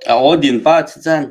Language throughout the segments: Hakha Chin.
A aw din pah a si cang.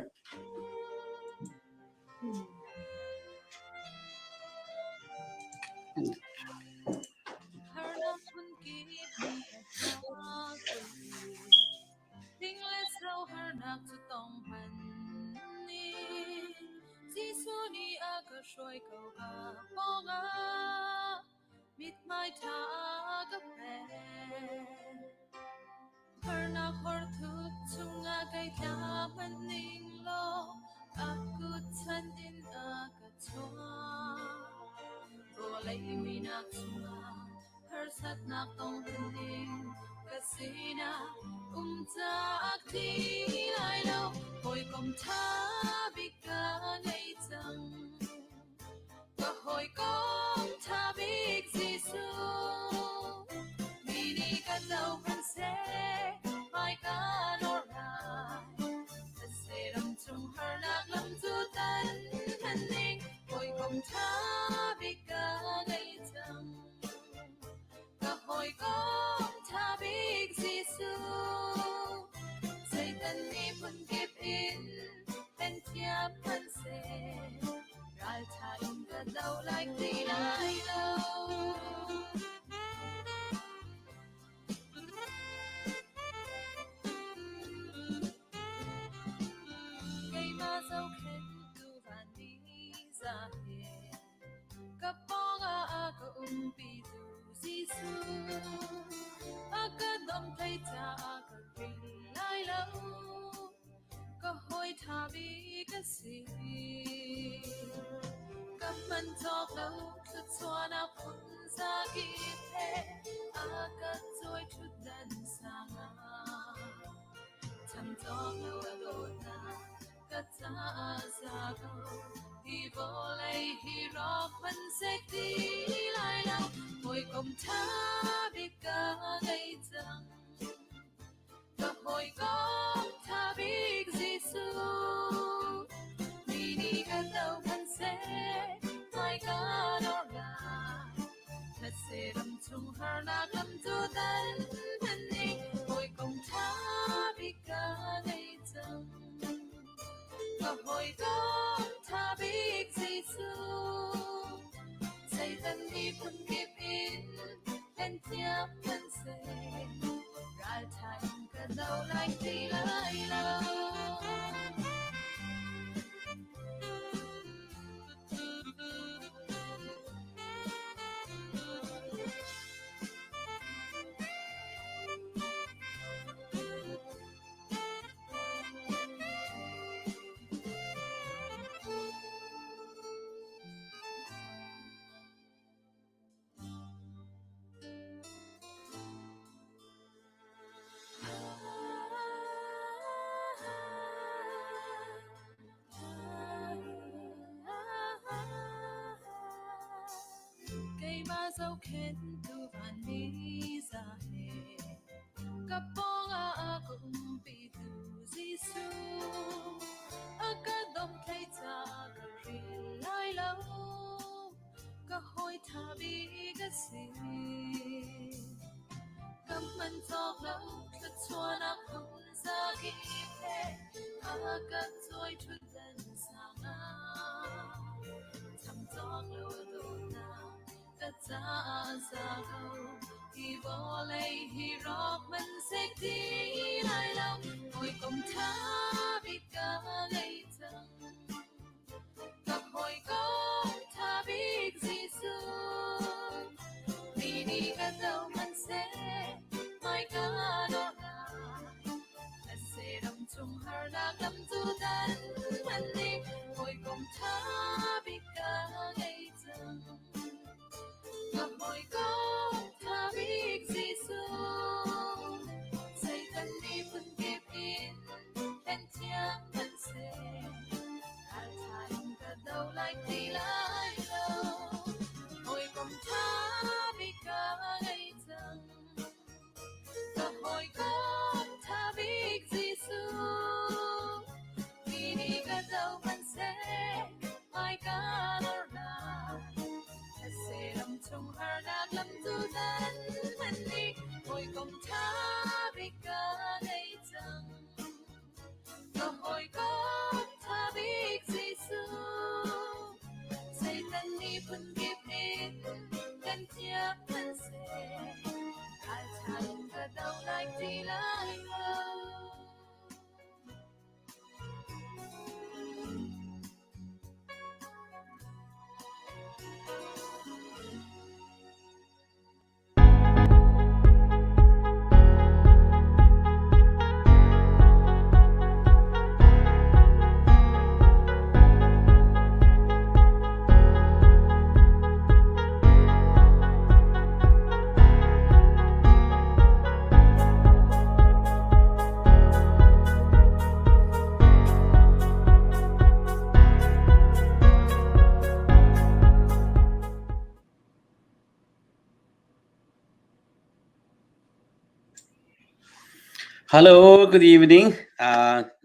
Hello, good evening.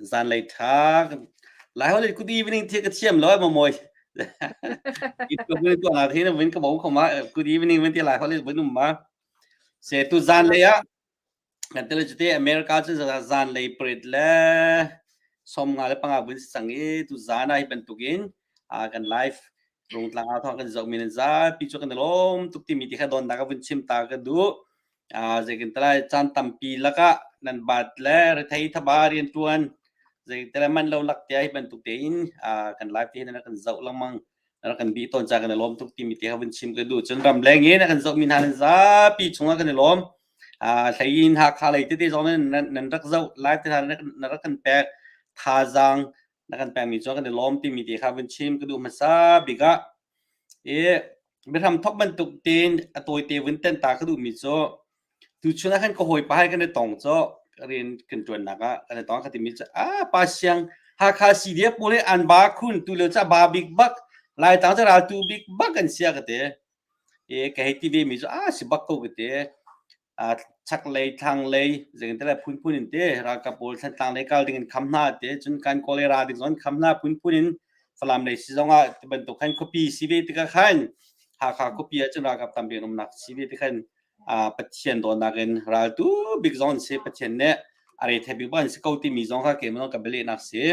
Zanlei tha. Lai holh in good evening ti ka thiam lo ma moi. It ko na thi na vin ka bo ko ma good evening vin ti lai holh in vin um ma. Se tu zanlei ah kan tele chute America cu zanlei prit le 55 vun si cang i tu zan ah hi bantukin kan live rungtlang ah thawng kan zoh mi nan zapi cu kan i lawm tuk timi ti kha donnak a vun chim ta ka duh. Zeitintiah caan tampi lakah nan bat le rethei thaba rianṭuan zeitintiah man lo lak tiah hi bantuk tein kan live te hin nan rak kan zoh lengmang nan rak kan bih tawn caah kan i lawm tuk timi te kha vun chim ka duh. Cun ramleng in a kan zohmi hna nan zapi chungah kan i lawm. Hlei in Hakha lei tete zong nan nan rak zoh live te hna nan rak kan pek thazaang na kan pekmi cu kan i lawm timi te kha vun chim ka duh hmasa bik ah. I biahram thawk bantuk tein a tawite vun tenh ta ka duhmi cu tuchun ah khan ka hawipa he kan i tong cu rian kan ṭuannak ah kan i tong ka timi cu ah pa siang Hakha CDF pawl hi an ba khun tu lio cu a ba bik bak Laitlang cu raltu bik bak an sia ka ti. I ka hei ti ve mi cu ah si bak ko ka ti. Chaklei thlanglei zeitin phunphun in te ralkap pawl Thantlang lei kal ding in kham hna te cun kan Kawl ra ding zong kham hna phunphun in Falam lei si zong ah ti bantuk khan khuapi si ve tikah khan Hakha khuapi ah cun ralkap tampi an umnak si ve ti khan Pathian dawtnak in raltu bik zong an si Pathian nih a re thei bik bak an si ko timi zong kha keimah zong ka bialehnak si.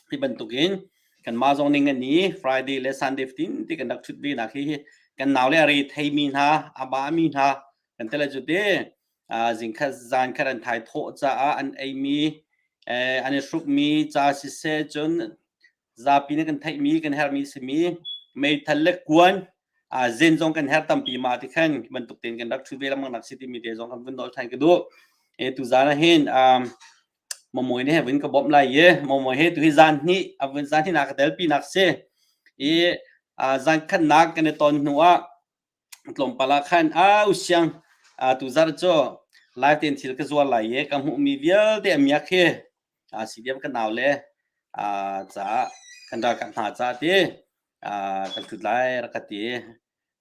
Hi bantukin kanmah zong ning an i Friday le Sunday fatin ti kan rak ṭhut ve nak hi kan nau le a re theimi hna a ba mi hna kan tele cu te zingkhat zan khat an thai thawh caah an eimi an i hrukmi ca siseh cun zapi nih kan theihmi kan herhmi simi meithal le kuan zen zong kan herh tampi ma ti khan bantuk tein kan rak ṭhut ve lengmang nak si timi te zong kan vun nawl ṭhan ka duh. E tu zan ah hin Momoy nih vun ka bawmh lai i Momoy he tuhi zan hnih a vun zan hnih nak ka telpi nak si i zan khatnak kan i ton hnu ah tlawmpal ah khan a usiang tu zar cu lai ten thil ka zuar lai i ka hmuhmi vialte a miak hi si diam ka nau le caah kan ralkap hna ca ti kan thut lai rak ka ti.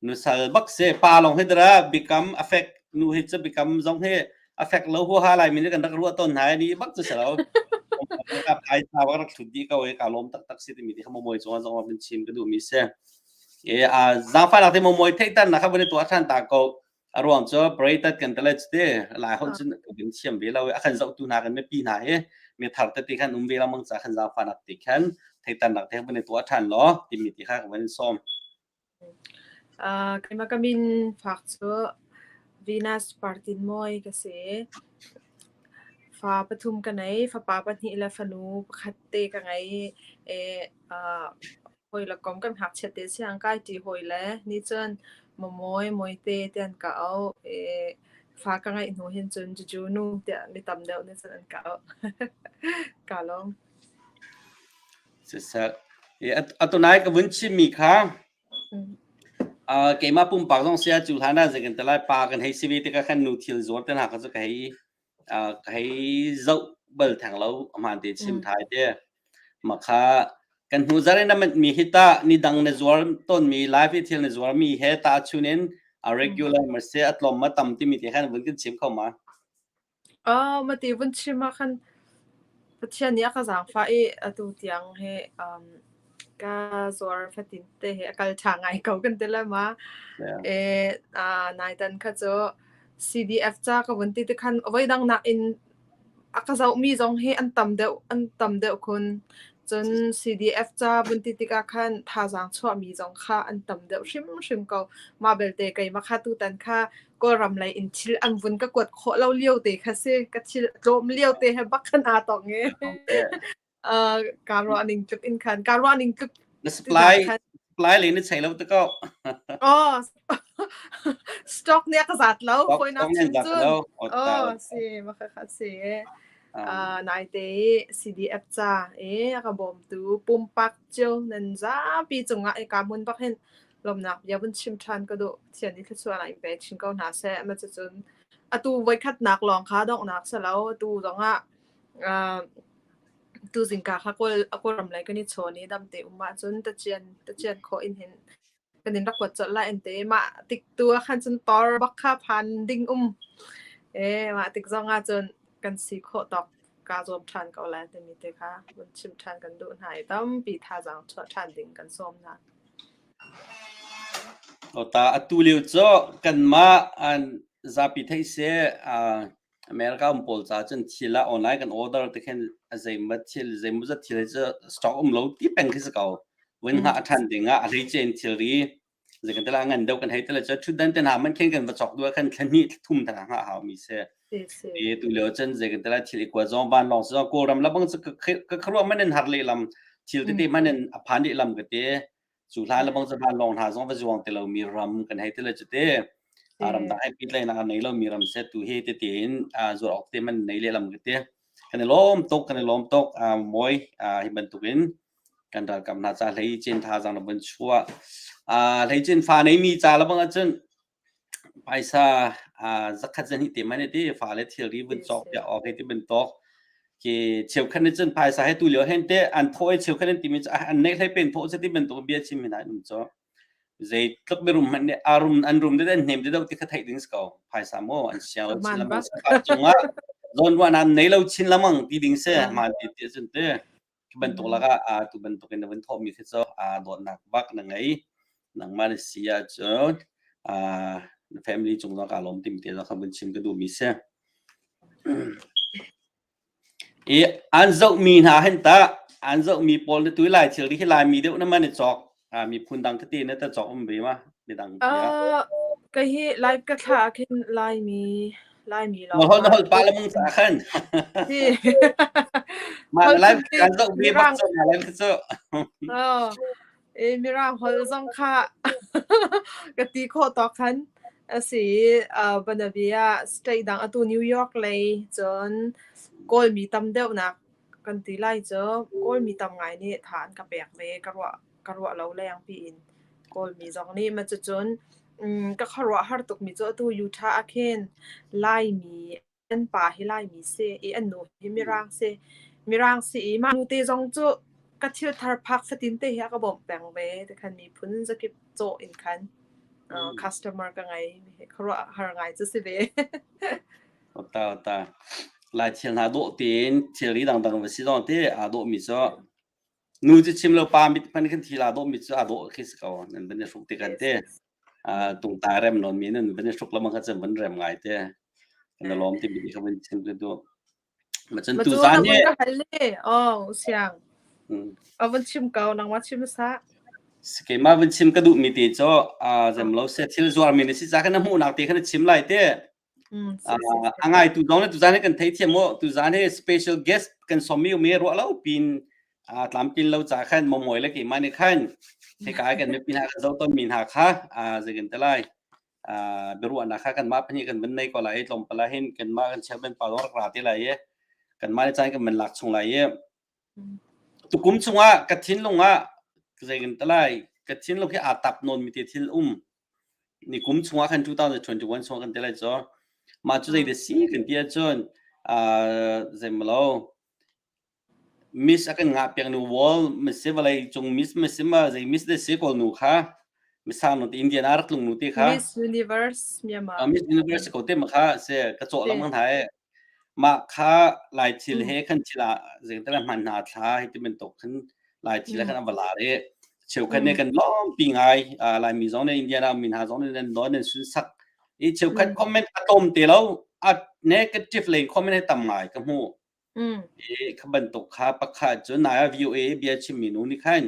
Nusal bak si pa lawng hi dara biakam a fek nu hi cu biakam zong hi a fek lo huaha lai mi nih kan rak ruah tawn hna i ni bak cu si lo. Ai ta bak rak thut dih ko i ka lawm taktak si timi ti kha mawi cungah zong van chim ka duhmi si. E a zaangfahnak te mawi theihter nak kha van i tuah ṭhan ta ko. A ruang cu parade kan tale te lai holh cun kan thiam ve lo i a kan zohtu hna kan mipi hna hi mi thar tete khan um ve lengmang ca khan zaangfahnak te khan theihternak te van i tuah ṭhan law timi ti kha ka van in sawm. Keimah ka min fak cu Venus Partinmawi ka si. Fa pathum ka nei. Fapa pahnih le fanu pakhat te ka ngei. I hawile kom kan ngakchia te siang kai ṭi hawi le nih cun Mamawi, Mawite tiah an ka auh. I fa ka ngeih hnu hin cun Juju nu tiah mi tam deuh nih cun an ka auh. Kaa lawm. Siseh. Atunai ka vun chimmi kha keimah pumpak zong sia cu hlan ah zei kan ti lai pa kan hei si ve tikah khan nu thil zuar te hna kha cu ka hei ka hei zoh bal theng lo hmaan te chim thai te mah kha kan hnu zar in na mi hi ta ni dang na zuar ton mi live i thil na zuar mi he ta chunin a regular ma se a tlawm ma tam timi te khan vun kan chim kho ma? Mati vun chim ah khan Pathian nih a ka zaangfah i atu tiang hi ka zuar fatin te hi a kal ṭha ngai ko kan ti lai ma. E, naitan kha cu CDF ca ka vun ti ti khan voidang nakin a ka zohmi zong hi an tam deuh an tam deuh khun. Cun CDF ca vun ti tikah khan thazaang chuahmi zong kha an tam deuh hrimhrim ko. Mah belte keimah kha tutan kha Kawlram lei in thil an vun ka kuat khawh lo lio te kha si. Ka thil a tlawm lio te he bak khan aa tong i. Kaa ruah ning tluk in khan kaa ruah ning tluk Na supply supply le na chei lo te ko. Oh, stock nih a ka zat lo. Fawinak chim cun. Oh, si, ma kha kha si. Naite CDF ca e a ka bawmtu pumpak cio nan zapi cungah i ka hmun bak hin lawmnak bia vun chim ṭhan ka duh. Pathian nih thluachuahnak in pe chin ko hna seh. Mah cucun atu voikhatnak lawng kha donghnak si lo. Atu zongah tu zingka kha Kawl Kawlram lei kan i chawn i damte um ahcun tacian tacian khawh in hin kan in rak kuat colh lai an ti. Mah tik tu ah khan cun tor bak kha phan ding um. E mah tik zong ah cun. kan si khawh tawk kaa zuam ṭhan ko lai timi te kha vun chim ṭhan kan duh hna i tampi thazaang chuah ṭhan ding kan sawm hna. Ta atu lio cu kanmah an zapi theih seh America um pawl ca cun thil ah online kan order te khin a zeimaw thil zeimaw zat thil cu stock um lo ti peng khi si ko. Vun hngah ṭhan ding ah a hleice in thilri zei kan tila ngan deuh kan hei tila cu ṭhutdan te hna man khin kan va chok duh ah khan thla hnih thla thum thla hngah hau mi si. E tu lio cun zei kan tila thil i kua zong van lawng si zong Kawlram la bang cu ka khuaruah man in har lehlam thil tete man in a phan lehlam ka ti. Cu hlan le bang cu vanlawng hna zong va zuang ti lomi ram kan hei ti le cu te. Ramdang he pehtlaihnak a nei lomi ram se tu hi tete in zuar awk te man nei lehlam ka ti. Kan i lawm tuk, kan i lawm tuk. Mawi hi bantukin kan ralkap hna ca hlei cin thazaang na vun chuah. Hlei cin fa neimi ca le bang ahcun Phaisa zakhat zahnih te man ti fale thilri vun cawk piak awk hei ti bantuk khi cheukhat nih cun phaisa he tu lio hen te an thawh i cheukhat an timi cu an neih hlei pen thawh cu ti bantuk bia chim hin an um cu zeitluk mirum hmanh nih a rum an rum te an hnem te deuh ti kha theih ding si ko phaisa maw an siang lo chin lamang cungah zawnruahnak an nei lo chin lamang ti ding si man ti ti cun te Khi bantuk lakah aa tu bantukin na vun thawhmi khi cu aa dawtnak bak na ngei. Nangmah na si ahcun aa na family cung zong kaa lawm timi te zong kha vun chim ka duhmi si. I an zohmi hna hin tah an zohmi pawl na tui lai thil hi Laimi deuh na man i cawk miphun dang tete na ta cawk um ve ma midang tiah. Kei hi live ka thlah ah khin Laimi Laimi lawng. Na hol na hol pa le mung ca khan. Si. Ma na live kan zoh ve bak cu na live cu. Oh. E mirang hol zong kha ka ti khawh tawk khan asi banabia state dang atu New York lei cun Kawlmi tam deuhnak kan ti lai cu Kawlmi tam ngai nih tha an ka pek ve ka ruah ka ruah lo leng piin Kawlmi zong nih ma cucun ka khuaruahhar tukmi cu atu Utah ah khin Laimi an pa hi Laimi si i an nu hi Mirang si. Mirang si i mah nu te zong cu ka thil thar phak fatin te hi a ka bawmh peng ve ti khan miphun zakip cawh in khan customer ka ngei khuaruahhar ngai cu si ve. Ota ota Lai thil hna dawh tein thilri dangdang va si zong te aa dawhmi cu Nu cu chim lo pa mit hmanh khin thil aa dawh mi cu aa dawh khi si ko. Nan van i hruk tikhan te. Tungtai rem nawn mi nan van i hruk lamang kha cun van rem ngai te. Kan i lawm timi kha van chim ka duh. Ma cun Ma tu cu zan na hi vun ka hal le. Oh, siang. A vun chim ko, nangmah chim sa. Keimah vun chim ka duh mi te cu zem lo se thil zuar mi na si ca kha na hmuhnak te kha na chim lai te. A ngaitu zong le tuzan hi kan theithiam maw tuzan hi special guest kan sawmmi um i ruah lo pin tlamtlin lo ca khan momawi le keimah nih khan hika kan mipi hna kan zoh tawnmi hna kha zei kan ti lai biaruahnak kha kanmah pahnih kan van nei ko lai i tlawmpal ah hin kanmah kan chairman pa zong rak ra te lai i kanmah nih caan kan van lak chung lai i Tukum chungah ka thinlung ah zei kan ti lai ka thinlung hi aa tap nawnmi te thil um. Ni kum chungah khan 2021 chung kan ti lai cu. Mah cu zei dah si kan ti ahcun uh, zeimalo Miss a kan ngah piak nu wall masi vawlei cung miss masi ma zei miss de si kawl nu kha misang nu te Indian a rak tlung nu te kha Miss Universe Myanmar. Uh, Miss Universe ko te ma kha se ka cawh lamang hna e Mah kha Laithil he khan thil ah zeital hman hna thla hei ti bantuk khan Laithil ah khan a va lar i cheukhat nih kan lawmpi ngai. Laimi zong nih Indiana ummi hna zong nih nan nawn nan sunsak. I cheukhat comment a tlawm te lo. A negative lei comment hi tam ngai ka hmuh. I kha bantuk kha pakhat cu nai ah VOA bia chimmi nu nih khan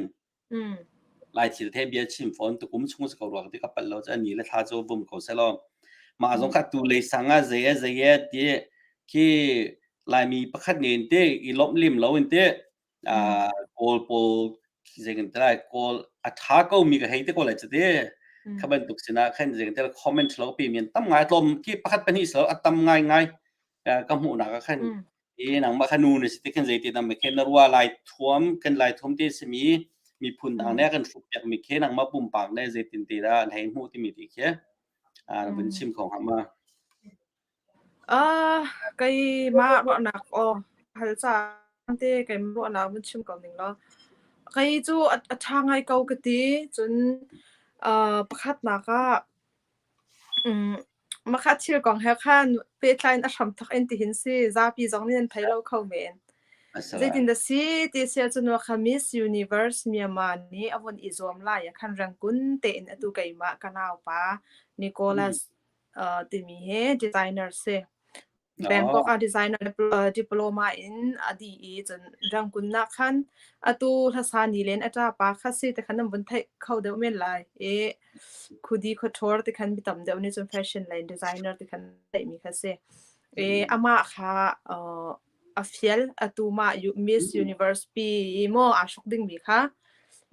Laithil the bia chim fawn tukum chung si ko rua ti ka palh lo cu ni le thla cu vum ko selaw mah zong kha tu lei sang ah zei zei ti khi Laimi pakhat ne in te i lawmh lim lo in te Kawl pawl zei kan ti lai Kawl a tha ko mi ka hei te ko lai cu te kha bantuk sinah khan zei kan ti lai comment lo pe mi an tam ngai tlawm khi pakhat pahnih si lo a tam ngai ngai ka hmuhnak ah khan i nangmah kha nu na si ti khin zeiti dah khin na rua lai thuam kan lai thuam te simi miphun dang ne kan hruk piak mi khi nangmah pumpak ne zeitin te dah an hei hmuh timi ti khi a vun chim kho hnga ma Ah, keimah ruahnak aw hal caan te keimah ruahnak vun chim ko ning law. Kei cu a ṭha ngai ko ka ti. Cun pakhatnak ah. Makha thil kong he khan pehtlai in a hramthawk in tihin si zapi zong nih an thei lo kho men. Zeitin dah si ti si ahcun kha Miss Universe Myanmar nih a vun i zuam lai ah khan Rangoon tein atu keimah ka naupa Nicholas timi hi designer si. Bangkok ah designer diploma in a dih i cun Rangoon ah khan atu hlasa ni len a ṭapa kha si ti khan nan vun theih kho deuh men lai i Khudi Couture ti khan mi tam deuh nih cun fashion lei designer ti khan theihmi kha si. I amah kha a fial atu mah Miss Universe pi i maw aa hruk dingmi kha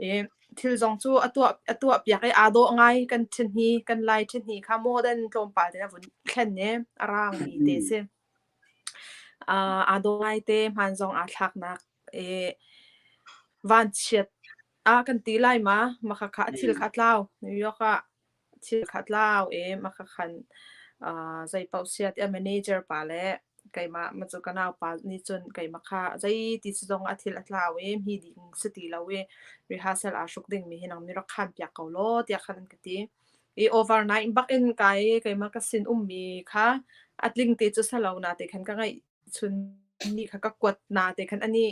i thil zong cu a tuah a tuah piak i aa dawh ngai kan ṭhihni kan lai ṭhihni kha modern tlawmpal in a vun thlen i a rangmi te si. Aa dawh ngai te hmaan zong aa thlaknak i vanchiat ah kan ti lai ma maka kha a thil kha a tlau New York ah thil kha a tlau i maka khan zei paoh sia tiah manager pa le keimah ma cu ka naupa nih cun keimah kha zei ti si zong a thil a tlau i mi ding si ti lo i rehearsal aa hruk ding mi hi nang nih rak khan piak ko law tiah khan an ka ti. I overnight bak in kai keimah ka sin ummi kha a tling te cu si lo na te khan ka ngaih chun ni kha ka kuat na te khan ani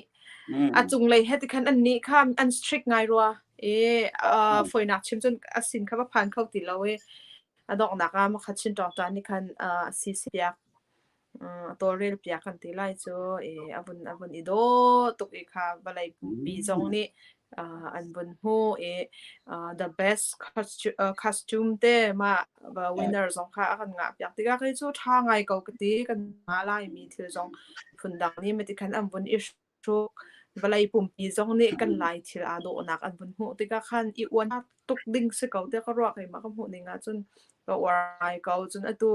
a cunglei he ti khan an nih kha an strict ngai rua i foinak chim cun a sin kha va phan kho ti lo i a donghnak ah makha chin ṭawng ṭan nih khan si piak a tawlrel piak kan ti lai cu i a vun a vun i dawh tuk i kha vawlei pumpi zong nih an vun hmuh i the best costume te mah winner zong kha a kan ngah piak tikah kei cu ṭha ngai ko ka ti kan ngah laimi thil zong phundang nih mati khan an vun i hruk vawlei pumpi zong nih kan lai thil aa dawhnak an vun hmuh tikah khan i uan tuk ding si ko tiah ka ruah keimah ka hmuh ning ahcun ka uar ngai ko. Cun atu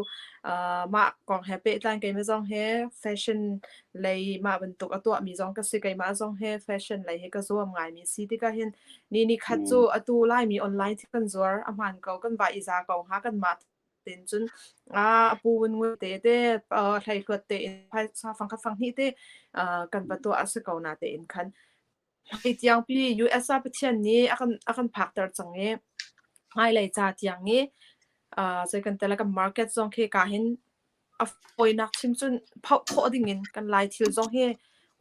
mah kong he pehtlai keimah zong he fashion lei mah bantuk a tuahmi zong ka si. Keimah zong he fashion lei he ka zuam ngaimi si tikah hin ni ni khat cu atu Laimi online thil kan zuar a hmaan ko kan va i za ko hnga kanmah tein cun a pu vun ngui te te hleihluat tein phaisa fangkhat fanghnih te kan va tuah a si ko na tein khan Hi tiangpi US ah Pathian nih a kan a kan phakter cang i hmailei ca tiang i zei kan tel kan market zong khi ka hin a fawinak chim cun phoh khawh ding in kan Lai thil zong hi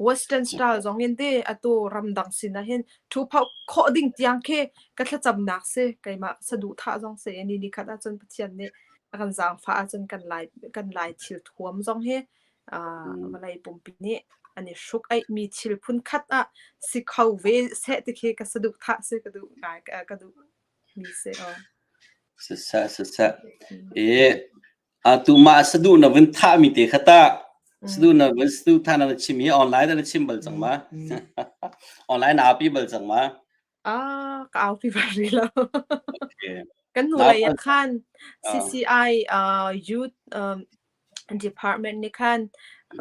western style zong in ti atu ramdang sin ah hin thu phoh khawh ding tiang khi ka thlacamnak si keimah saduhthah zong si ni ni khat ahcun Pathian nih a kan zaangfah ahcun kan Lai kan Lai thil thuam zong hi vawlei pumpi nih an i hruk aihmi thil phunkhat ah si kho ve seh ti khi ka saduhthah si ka duh ngai ka duh mi si aw. Siseh siseh. E atu mah saduh na vun thah mi te kha ta saduh na vun saduh thah na chim hi online na chim bal cang ma online na pi bal cang ma Ah, ka aupi bal rih lo. Okay. Kan hnulei ah khan CCI uh, youth um, department nih khan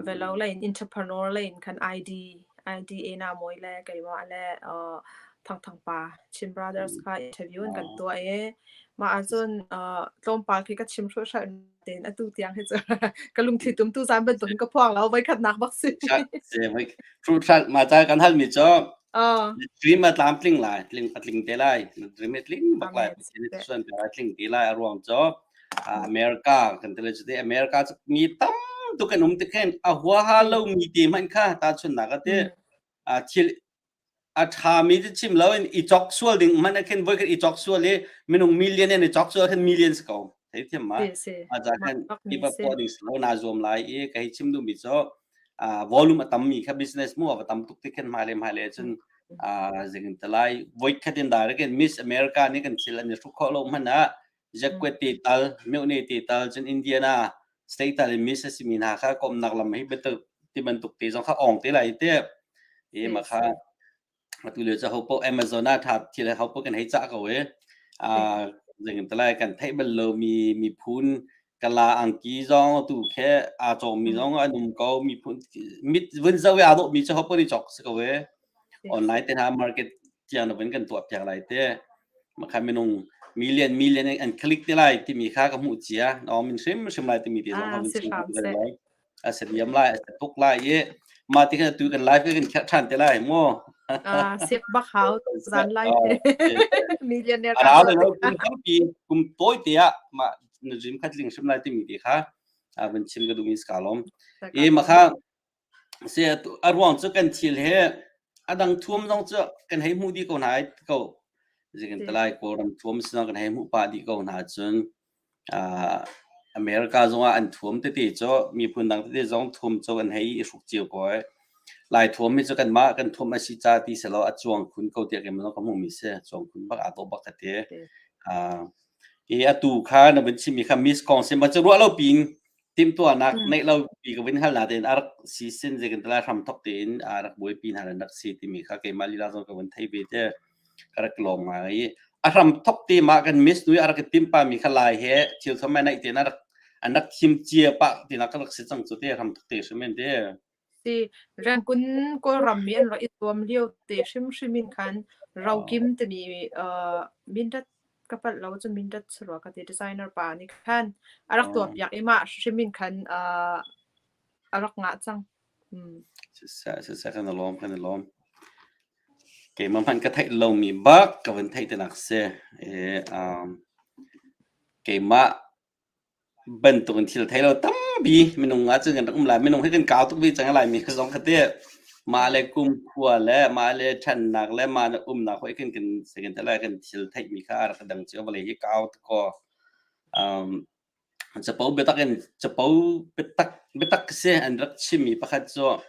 velo lei in entrepreneur lei in khan ID IDA na mawi le keimah le uh, Thang Thang pa Chin Brothers kha interview an kan tuah i mah ahcun uh, tlawmpal khi ka chim hruhhralh tein atu tiang hi cu ka lungthli tum tu zan bantuk in ka phuang lo voi khatnak bak si. Hruhhralh mah ca kan halmi cu Dream a tlamtling lai, tling a tling te lai. Dream a tling bak lai. Pathian nih suan pe a tling te lai a ruang cu America kan ti lai cu America cu mi tam tuk an um ti khin a huaha lo mi te hmanh kha ta chunnak a ti thil a ṭha mi ti chim lo in i chok sual ding hmanh khin voi khat i chok sual i minung million in i chok sual khin million si ko thei thiam ma a za khan i va phuah ding si lo na zuam lai i ka hi chim duh mi cu volume a tammi kha business mu a va tam tuk ti khin hmailei hmailei cun zingin talai voi khat in direct in Miss America nih kan thil an i hruk khawh lo hmanh ah Jacquet te tal Myohne te tal cun Indiana state tal in Miss a simi hna kha komnak lam hi betuk ti bantuk te zong kha ong te lai te i ma kha Atu lio cu hopaoh Amazon ah ṭha thil hopaoh kan hei cah ko i zeitin ti lai kan theih bal lomi miphun kala angki zong atu khi aa cawkmi zong an um ko. Miphun mit vun zoh i aa dawhmi cu hopaoh nih cawk si ko i online te hna market tiang na vun kan tuah piak lai te. Makha minung million million an click te lai timi kha ka hmuh cia. Na min hrimhrim lai timi te zong kha vun chim lai. A si diam lai, a si tuk lai i mah ti khan atu kan live kan kherh ṭhan te lai mu. Ah, sip bak hau zan live. Millionaire ka. Arau le kum tampi kum tawi te ah mah na dream kha tling hrim lai timi ti kha van chim ka duhmi si ka lawm. I makha se a ruang cu kan thil he a dang thuam zong cu kan hei hmuh dih ko hna ai ko. Zikin talai Kawlram thuam sinah kan hei hmuh pah dih ko hna cun America zongah an thuam tete cu miphun dang tete zong thuam cu an hei i hruk cio ko ai. Lai thuam hi cu kanmah kan thuam a si ca ti selaw a cuang khun ko tiah keimah zong ka hmuhmi si. Cuang khun bak aa dawh bak ka ti. I atu kha na vun chimmi kha Miss Kong si ma cu ruah lo piin timhtuahnak neih lo pi ka vun hal na tein a rak si sin zei kan tala hram thok tein a rak buaipi hna rak si timi kha keimah lila zong ka vun thei ve te. Ka rak lawm ngai i a hram thok te ma kan miss nui a rak tim pa mi kha lai he thil thom mai naih te na rak an rak thim cia pa tina ka rak si cang cu te hram thok te hrim en te. Si Rangoon Kawlram mi an rak i zuam lio te hrimhrim in khan Rokim timi Mindat ka palh lo cun Mindat si rua ka ti designer pa nih khan a rak tuahpiak i mah hrim in khan a rak ngah cang. Siseh siseh kan i lawm kan i lawm. Keimah hmanh ka theih lomi bak ka vun theih tinak si. I, keimah bantuk in thil thei lo tampi minung ah cun kan rak um lai. Minung hi kan kau tuk ve cang lai mi zong kha ti. Mah le kum khua le mah le ṭhannak le mah le umnak hoi kan kan kan lai kan thil theihmi kha a rak dang cio vawlei hi kau tuk kaw. Capo biatak in capo biatak biatak si an rak chimmi pakhat cu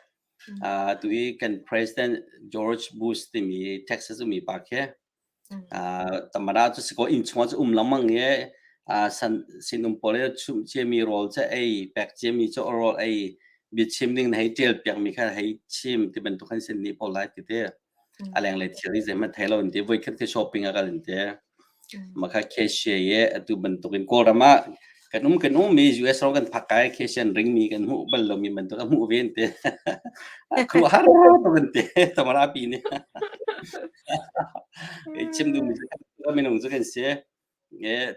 tu i kan President George Bush timi Texas ummi pa khi Tamara cu si kaw inn chungah cu um lengmang i san sinum pawl i chumh ciami rawl cu ei pek ciami cu rawl ei biachim ding na hei ṭial piakmi kha hei chim ti bantuk khan sin nih pawl lai ti ti. A lenglei thil hi zeihmanh thei lo in ti voikhat khi shopping a kal in ti. Makha cashier i atu bantukin Kawlram ah kan um kan um mi US ram kan phak kai cashier an ring mi kan hmuh bal lomi bantuk a hmuh ve an ti. Khuaruahhar tuk an ti Tamara pi nih. Chim duhmi cu minung cu kan si.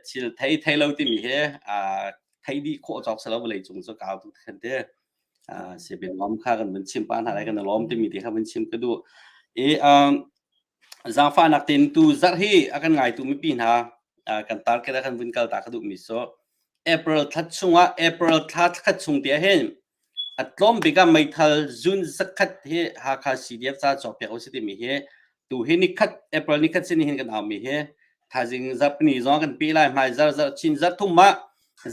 Thil thei thei lo timi hi thei dih khawh cawk si lo vawlei cung cu kau tuk kan ti. Sipin lawm kha kan vun chim pa hna lai kan lawm timi te kha vun chim ka duh. I zaangfahnak tein tu zarh hi a kan ngaitu mipi hna kan target ah kan vun kal ta ka duhmi cu April thla chungah April thla khat chung te ah hin a tlawm bik ah meithal zun zakhat hi Hakha CDF ca cawkpiak u si timi hi tu hi nikhat April nikhat sin hin kan aumi hi thaizing zarhpini zong kan pe lai hmai zar zar chin zar thum ah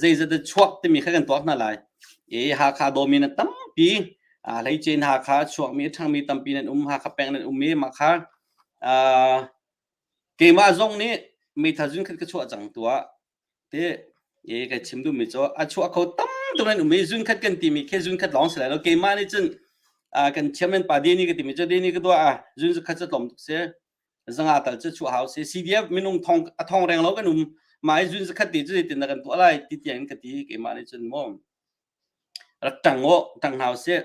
zeizat a chuak timi kha kan tuak hna lai i Hakha dawmi na tampi hleicen Hakha chuakmi a ṭhangmi tampi nan um Hakha peng nan um i mah kha keimah zong nih meithal zun khat ka chuah cang tuah te e ka chim duhmi cu a chuah kho tam tuk nan um i zun khat kan timi khi zun khat lawng si lai lo keimah nih cun kan chairman pa Deni ka timi cu Deni ka tuah zun khat cu tlawm tuk si zanga tal cu chuah hau si CDF minung thong a thong reng lo kan um mah i zun zakhat ti cu zeitin dah kan tuah lai ti tiang in ka ti keimah nih cun maw rak ṭang aw ṭang hna usih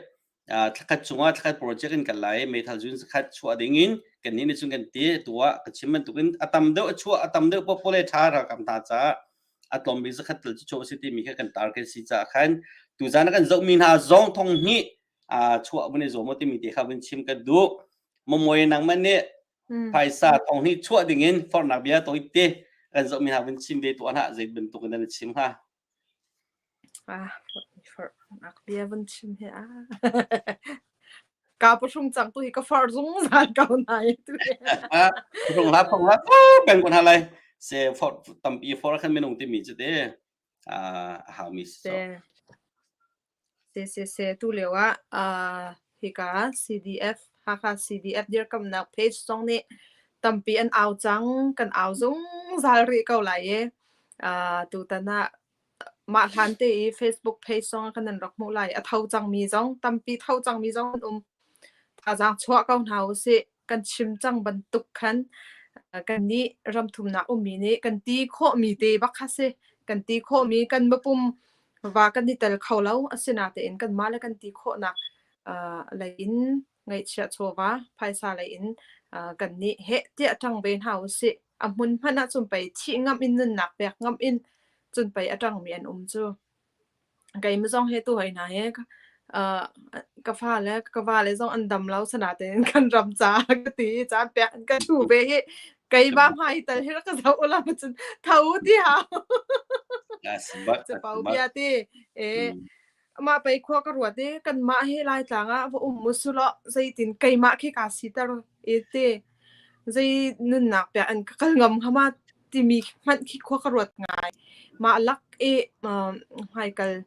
thlakhat chungah thlakhat project in kan lai meithal zun zakhat chuah ding in kan nih nih cun kan ti tuah ka chim bantukin a tam deuh a chuah a tam deuh popo le ṭha ralkap hna caah a tlawm bik zakhat tal cu chuah si timi kha kan target si caah khan tuzan kan zohmi hna zong thong hnih chuah vun i zuam u timi te kha vun chim ka duh Momoe nangmah nih phaisa thong hnih chuah ding in forhnak bia tawi te kan zohmi hna vun chim ve tuah hlah zei bantuk in nan chim hnga? Ah, forhnak bia vun chim hi ah. Ka pahrung cang tu hi ka forh zungzal ko nai tu. Pahrung hla phong hla peng kun halai se forh tampi forh khan minung timi cu te a haumi si so. Si si tu lio ah hika CDF Hakha CDF dirkamnak page zong nih tampi an au cang kan au zungzal rih ko lai i tutan ah mah hlan te i Facebook page zong ah kan nan rak hmuh lai a tho cangmi zong tampi tho cangmi zong an um thazaang chuah ko hna usih kan chim cang bantuk khan kannih ramthumnak ummi nih kan ti khawhmi te bak kha si. Kan ti khawhmi kan mapum va kan i tel kho lo asinatein kanmah le kan ti khawhnak lei in ngeihchiah chawva phaisa lei in kannih heh tiah ṭang ve hna usih. A hmun hmanh ah cun pei thih ngamh in nunnak pek ngamh in cun pei a ṭangmi an um cu. Keimah zong hi tu hoi hna hi ka fale ka vale zong an dam lo sanatein kan ram ca ka ti i caan pek an ka ṭhu ve hi. Keimah hmai tal hi rak ka zoh ula cun tho ti hau. Capo bia ti. E mah pei khua ka ruat i kanmah hi Laitlang ah va um usulaw zeitin keimah khi kaa siter i ti zei nunnak piah an ka kal ngam hnga ma timi hmanh khi khua ka ruat ngai. Mah lak i hmaikal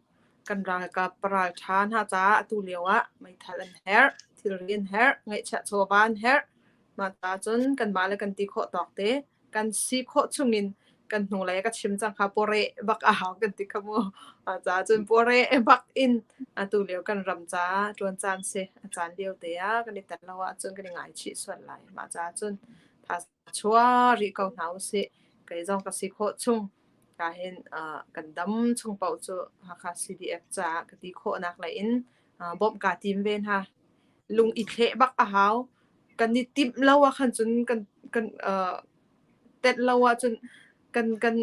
kan ralkap ralṭha hna caah atu lio ah meithal an herh, thilri an herh, ngeihchiah chawva an herh. Mah ta cun kanmah le kan ti khawh tawk te kan si khawh chungin kan hnulei ka chim cang kha pawreh bak a hau kan ti kha mu. Mah caah cun pawreh bak in atu lio kan ram caah ṭuan caan si. A caan lio te ah kan i tel lo ahcun kan i ngaichih sual lai. Mah caah cun thazaang chuah rih ko hna usih. Kei zong ka si khawh chung ka hin kan dam chung paoh cu Hakha CDF caah ka ti khawhnak lei in bawmh kaa tim ve hna. Lung i thleh bak a hau. Kan i timh lo ah khan cun kan kan tenh lo ahcun kan kan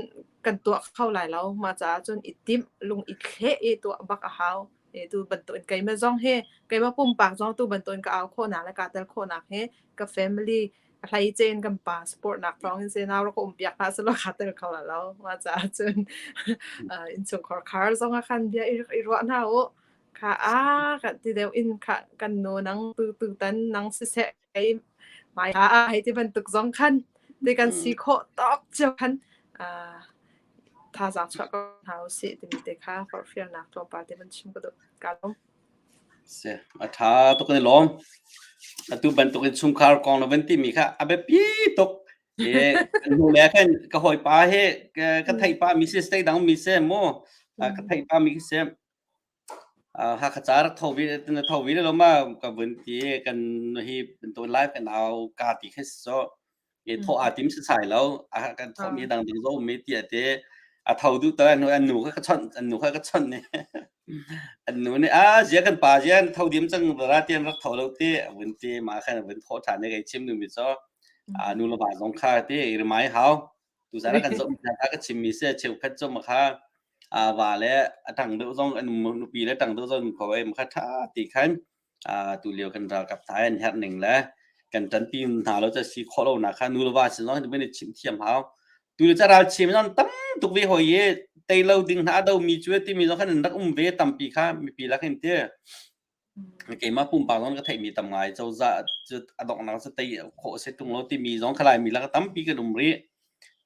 kan tuah kho lai lo. Mah caah cun i timh, lung i thleh i tuah bak a hau. E tu bantukin keimah zong hi keimah pumpak zong tu bantukin ka au khawhnak le kaa tel khawhnak hi ka family a hleice in kan pa support nak thawng in senau rak ka um piak hlah selaw kaa tel kho la lo. Mah caah cun innchungkhar khar zong ah khan bia i ruah hna u. Kha a kan ti deuh in kha kan nu nang tu tutan nang siseh kei mai ha hei ti bantuk zong khan ti kan si khawh tawk cio khan thazaang chuah ko hna usih timi te kha forhfialnak tlawmpal te van chim ka duh. Ka lawm. Si, a ṭha tuk in lawm. Atu bantuk in chungkhar kong na van timi kha a biapi tuk. E, kan hnu le khan ka hawipa he ka theih pa mi si state dang mi si mu ka theih pa mi si Hakha ca rak tho ve na tho ve lo ma ka vun ti kan hi bantuk live kan au ka ti kha si so e tho a tim si sai lo a kan tho mi dang dang zo mi ti ate a tho du ta nu an nu kha ka chon an nu kha ka chon ne an nu ne a zia kan pa zia tho dim chang ra tian rak tho lo te vun ti ma khan vun tho than ne kai chim nu mi cho a nu lo ba zong kha te i mai hau Tuzaan ah kan zoh hna kha ka chimmi si cheukhat cu makha va le a ṭang deuh zong an nupi le ṭang deuh zong kho ai makha ṭha ti khan tu lio kan ralkap hna an herh ning le kan ṭanpi hna lo ca si khawh lo nak kha nu le va sin zong hin chim thiam hau. Tu le ca ral chim zong tam tuk ve hoi i tei lo ding hna a do mi cu timi zong khan an rak um ve tampi kha mipi lak hin ti. Keimah pumpak zong ka theihmi tam ngai cozah cu a donghnak cu tei khawh a si ṭung lo timi zong kha Laimi lakah tampi kan um rih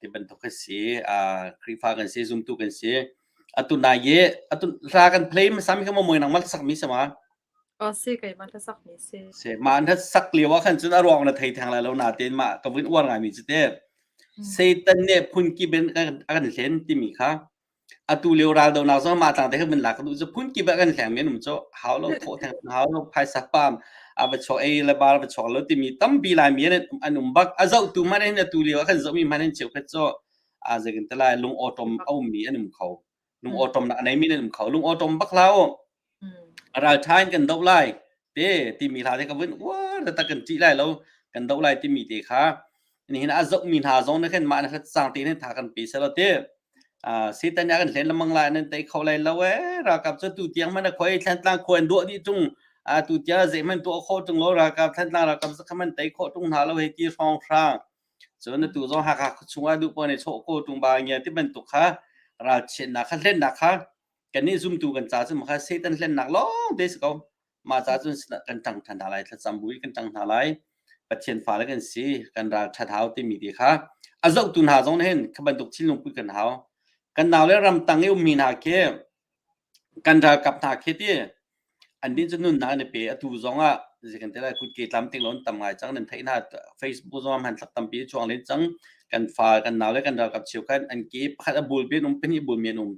ti bantuk a si. Khrihfa kan si, zumtu kan si. Atu nai i atu hla kan play hmasa mi kha maw mawi nangmah hlasak mi si ma? Aw si keimah hlasak mi si. Si mah na sak lio ah khan cun a ruang na thei theng lai lo natein mah ka vun uar ngai mi cu te. Satan nih phunkip in a kan hlen timi kha Atu lio raldonak zong mah tlang te kha vun lak ka duh cu phunkip ah kan hleng men um cu hau lo thawh theng hau lo phaisa pam a va chuak ei le bar va chuak lo timi tampi laimi an an um bak a zohtu hmanh hin atu lio ah kan zohmi hmanh hin cheukhat cu a zeikin te lai lung awṭom a ummi an um kho lung awṭom nak a neimi an um kho lung awṭom bak hlah u Ralṭha in kan doh lai te timi hla te ka vun uar taktak kan ṭih lai lo kan doh lai timi te kha nihin a zohmi hna zong nih khin mah na cang te hin tha kan pe selaw ti Satan nih a kan hlen lengmang lai nan tei kho lai lo ee ralkap cu tu tiang hmanh a khoi Thlantlang khua an duah dih ṭung tu tiang zei hmanh tuah khawh ṭung lo ralkap Thlantlang ralkap zakhat hmanh tei khawh ṭung hna lo hei ti hrawng hrang cun atu zong Hakha chungah duh paoh nih chawh ko ṭung ba ngia ti bantuk kha ralchiatnak kha hlennak kha kannih zumtu kan ca cu makha Satan hlennak lawng te si ko. Mah ca cun kan ṭang ṭhan hna lai, thlacam bu in kan ṭang hna lai. Pathian fale kan si, kan ral ṭhat hau timi ti kha a zohtu hna zong nih hin kha bantuk thinlung put kan hau. Kan nau le ramtang i ummi hna khi kan ralkap hna khi ti an din cu nunnak an i pe atu zong ah zei kan ti lai kutke tlam ting lo an tam ngai cang nan theih hna Facebook zong ah hmanthlak tampi a chuang len cang kan fa kan nau le kan ralkap cheukhat an ke pakhat a bul bi an um pahnih bul mi an um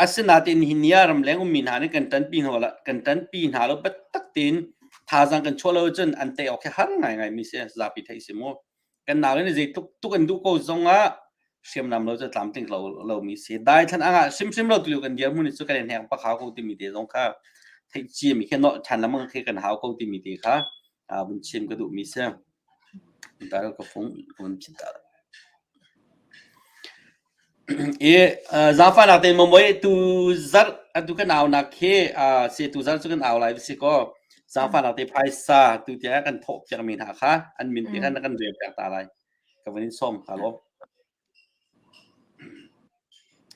Asinain nihin ni ah ramleng ummi hna nih kan ṭanpi hna kan ṭanpi hna lo biatak tein thazaang kan chuah lo ahcun an tei awk hi har ngaingaimi si zapi theih si mu. Kan naule nih zeitluk tuk an duh ko zongah hriamnam lo cu tlamtling lo lomi si. Daithlan a ngah hrimhrim lo tulio kan dirhmun hi cu kan i hnek bak hau ko timi te zong kha theih ciami khi nolh ṭhan lengmang khi kan hau ko timi te kha vun chim ka duhmi si. Ka fung ka vun phit ta. I zaangfahnak tein maw tu zarh atu kan aunak khi si tu zarh cu kan au lai si kaw zaangfahnak te phaisa tu tiang kan thawh piakmi hna kha an min te kha na kan rel piak ta lai. Ka van in sawm ka lawm.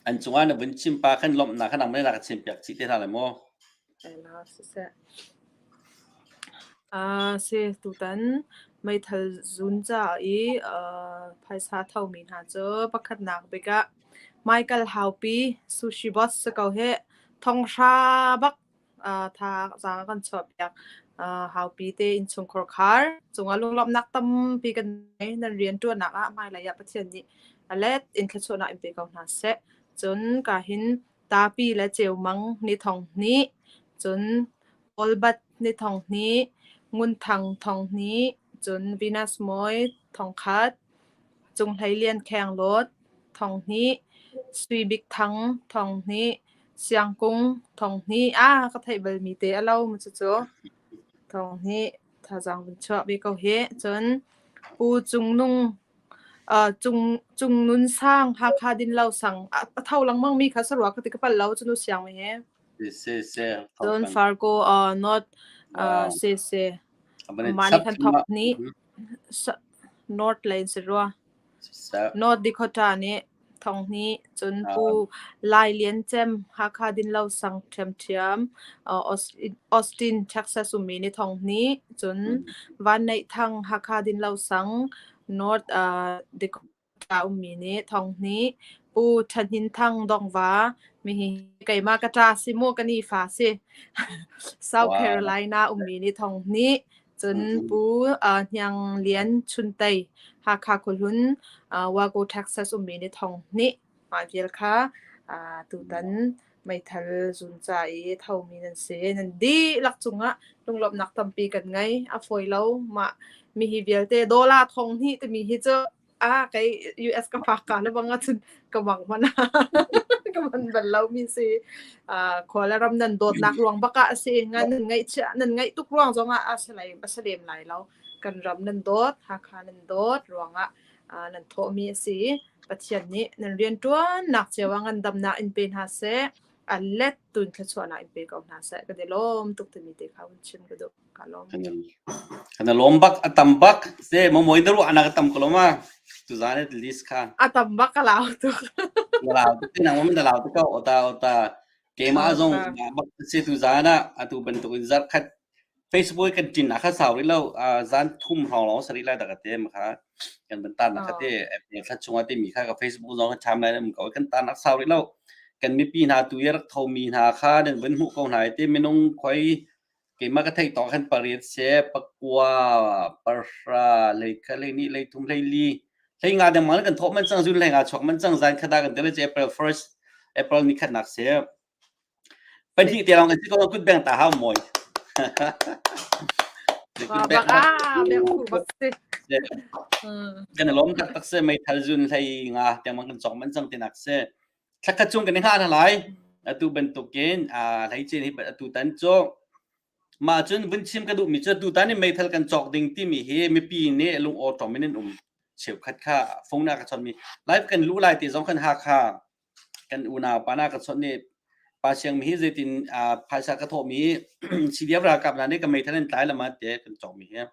An cungah na vun chim pa khan lawmhnak kha nangmah nih na ka chimpiak chih te hna lai maw? Siseh. Si tutan meithal zun ca i phaisa thomi hna cu pakhatnak bik ah Michael Haupi sushi boss si ko hih. Thonghra bak thazaang a kan chuahpiak. Haupi te innchungkhar khar cungah lunglawmhnak tampi kan ngei. Nan rianṭuannak ah hmailei ah Pathian nih a let in thluachuahnak in pe ko hna seh. Cun ka hin Tapi le Ceumang ni thong hnih, cun Kawlbat ni thong hnih, Ngunthang thong hnih, cun Venus Mawi thong khat, Cunghlei Lian Khenglawt thong hnih, Sui Bik Thang thong hnih, Siangkung thong hnih. Ah, ka theih balmi te a lo mu cucu. Thong hnih thazaang vun chuah ve ko hih. Cun Pu Cung Nung Cung Cung Nun Sang Hakha Dinlo Sang a tho lengmang mi kha sarua ka ti ka pal lo cu nu siang mi he. Se se. Cun Fargo North se se. Mah nih khan thok nih North lane si rua. North Dakota nih thong hnih cun Pu Lai Lian Cem Hakha Dinlo Sang ṭhiamṭhiam Austin, Texas ummi nih thong hnih cun Van Neih Thang Hakha Dinlo Sang North Dakota ummi nih thong hnih Pu Ṭha Hnin Thang Dongva mihi keimah ka ṭa si mu ka ni fa si South Carolina ummi nih thong hnih Cun Pu Hniang Lian Chuntei, Hakha khuahlun, Wago, Texas ummi nih thong hnih mah vial kha tutan meithal zun ca i thomi nan si. Nan dihlak cungah lunglawmhnak tampi kan ngei. A fawi lo. Mah mihi vialte dollar thong hnih timi hi cu Ah, kei US ka phak ka le bang ahcun ka mang hmanh ka man bal lo mi si. Ah, khua le ram nan dawtnak ruang bak ah a si. Nga nan ngaihchiah nan ngaih tuk ruang zong ah a si lai a si lem lai lo. Kan ram nan dawt, Hakha nan dawt ruangah ah, nan thawhmi a si. Pathian nih nan rianṭuannak cio ah ngandamnak in pe hna seh. A let tun thluachuahnak in pe ko hna seh. Ka di lawm tuk timi te kha hun chim ka duh. Ka lawm. Kan lawm bak a tam bak se mo moi daru anak a tam ko lo ma tu zan et list kha a tam bak ka lau tuk na lau tuk nang mom na lau tuk ko ota ota keimah zong bak se tu zan ah atu bantuk in zar khat Facebook kan tin na kha sau ri lo zan thum hrawng lawng sari lai da ka te ma kha kan ban tan na kha te April thla chungah te mi kha ka Facebook zong ka cham lai um ko kan tan nak sau ri lo kan mipi hna tu rak tho mi hna kha nan vun hmuh ko hna te minung khoi Keimah ka theih tawk khan pariat seh, pakua, pahra, hleikhat, hleihnih, hleithum, hleili, hleinga dengmang kan thawh man cang, zun hleinga chuak man cang, zan khat ah kan tel April 1st, April ni khatnak seh. Pahnih te lawng kan si ko kut beng ta hau mawi. Kut beng bak si. Kan lawm taktak se meithal zun hlei nga tiang man kan cawk man cang tinak se. Thlakhat chung kan i hngah hna lai. Atu bantukin hleice hi atu tan cu mah cun vun chim ka duhmi cu tutan i meithal kan cawk ding timi hi mipi nih lung awṭawm in an um cheukhat kha phone na ka chawnhmi live kan luh lai ti zong kan Hakha kan unau pa na ka chawnh i pa siang mi hi zeitin phaisa ka thawhmi CDF ralkap hna nih ka meithal an tlai lama te kan cawkmi hi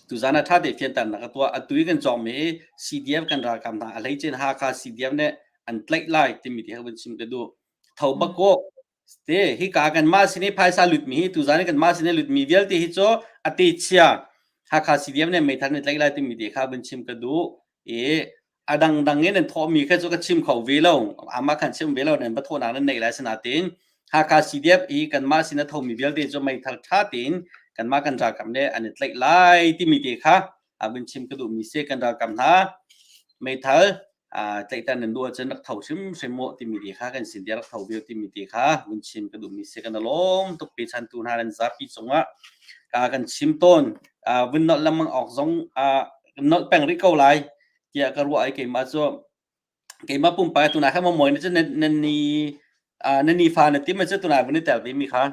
Tuzaan ah ṭha te fianternak ka tuah. Atu i kan cawkmi CDF kan ralkap hna a hleice in Hakha CDF nih an tlaih lai timi ti kha vun chim ka duh. Tho bak ko. Te hika kanmah sin i phaisa lutmi hi tuzaan i kanmah sin i lutmi vialte hi cu a te chia Hakha CDF nih meithal nih tlaih lai timi ti kha vun chim ka duh. I a dangdang in nan thawhmi kha cu ka chim kho ve lo amah khan chim ve lo nan va thawhnak nan neih lai sinain Hakha CDF i kanmah sin a thomi vialte cu meithal ṭha tein kanmah kan ralkap nih an i tlaih lai timi te kha a vun chim ka duhmi si kan ralkap hna meithal tlaihter nan duh ahcun rak tho hrimhrim mu timi te kha kan sin te rak tho ve timi te kha vun chim ka duhmi si kan lawm tuk pechantu hna nan zapi cungah ka kan chim tawn vun nolh lengmang awk zong nolh peng rih ko lai tiah ka ruah i keimah cu keimah pumpak tunai kha mawi na cu nan ni na ni fa na tim cu tunai vun i tel ve mi kha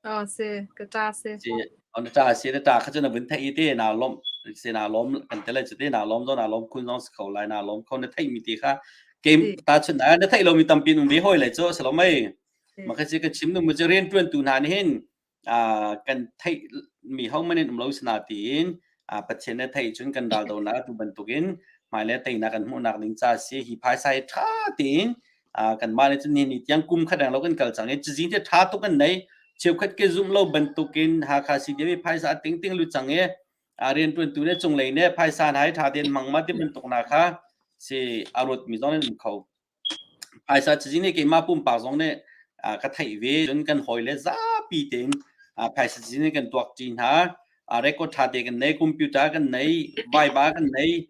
Oh si ka ta si si on ta si na ta kha cu na vun theih i te na lom si na lom kan te lai cu te na lom zo na lom khun zong si kho lai na lom kho na theih mi te kha kem ta chun na theih lo mi tampi um ve hoi lai cu salo mei ma kha si ka chim nu mu cu rian tuan tu hna nih hin kan theih mi ho man in um lo sina tiin. Pathian le theih cun kan ral donak tu bantukin hmailei teinak kan hmuhnak ding ca si. Hi phaisa hi ṭha tein kanmah nih cun nihin ni tiang kum khat reng lo kan kal cang i cazin te ṭha tuk kan nei. Cheukhat ke zumh lo bantukin Hakha CDF i phaisa a tingting lut cang i rianṭuantu le cunglei nih phaisa hna hi ṭha tein hmang ma ti bantuk hna kha si a ruatmi zong an um kho. Phaisa cazin hi keimah pumpak zong nih ka theih ve. Cun kan hawile zapi tein phaisa cazin hi kan tuakṭi hna. Record ṭha te kan nei, computer kan nei, Viber kan nei.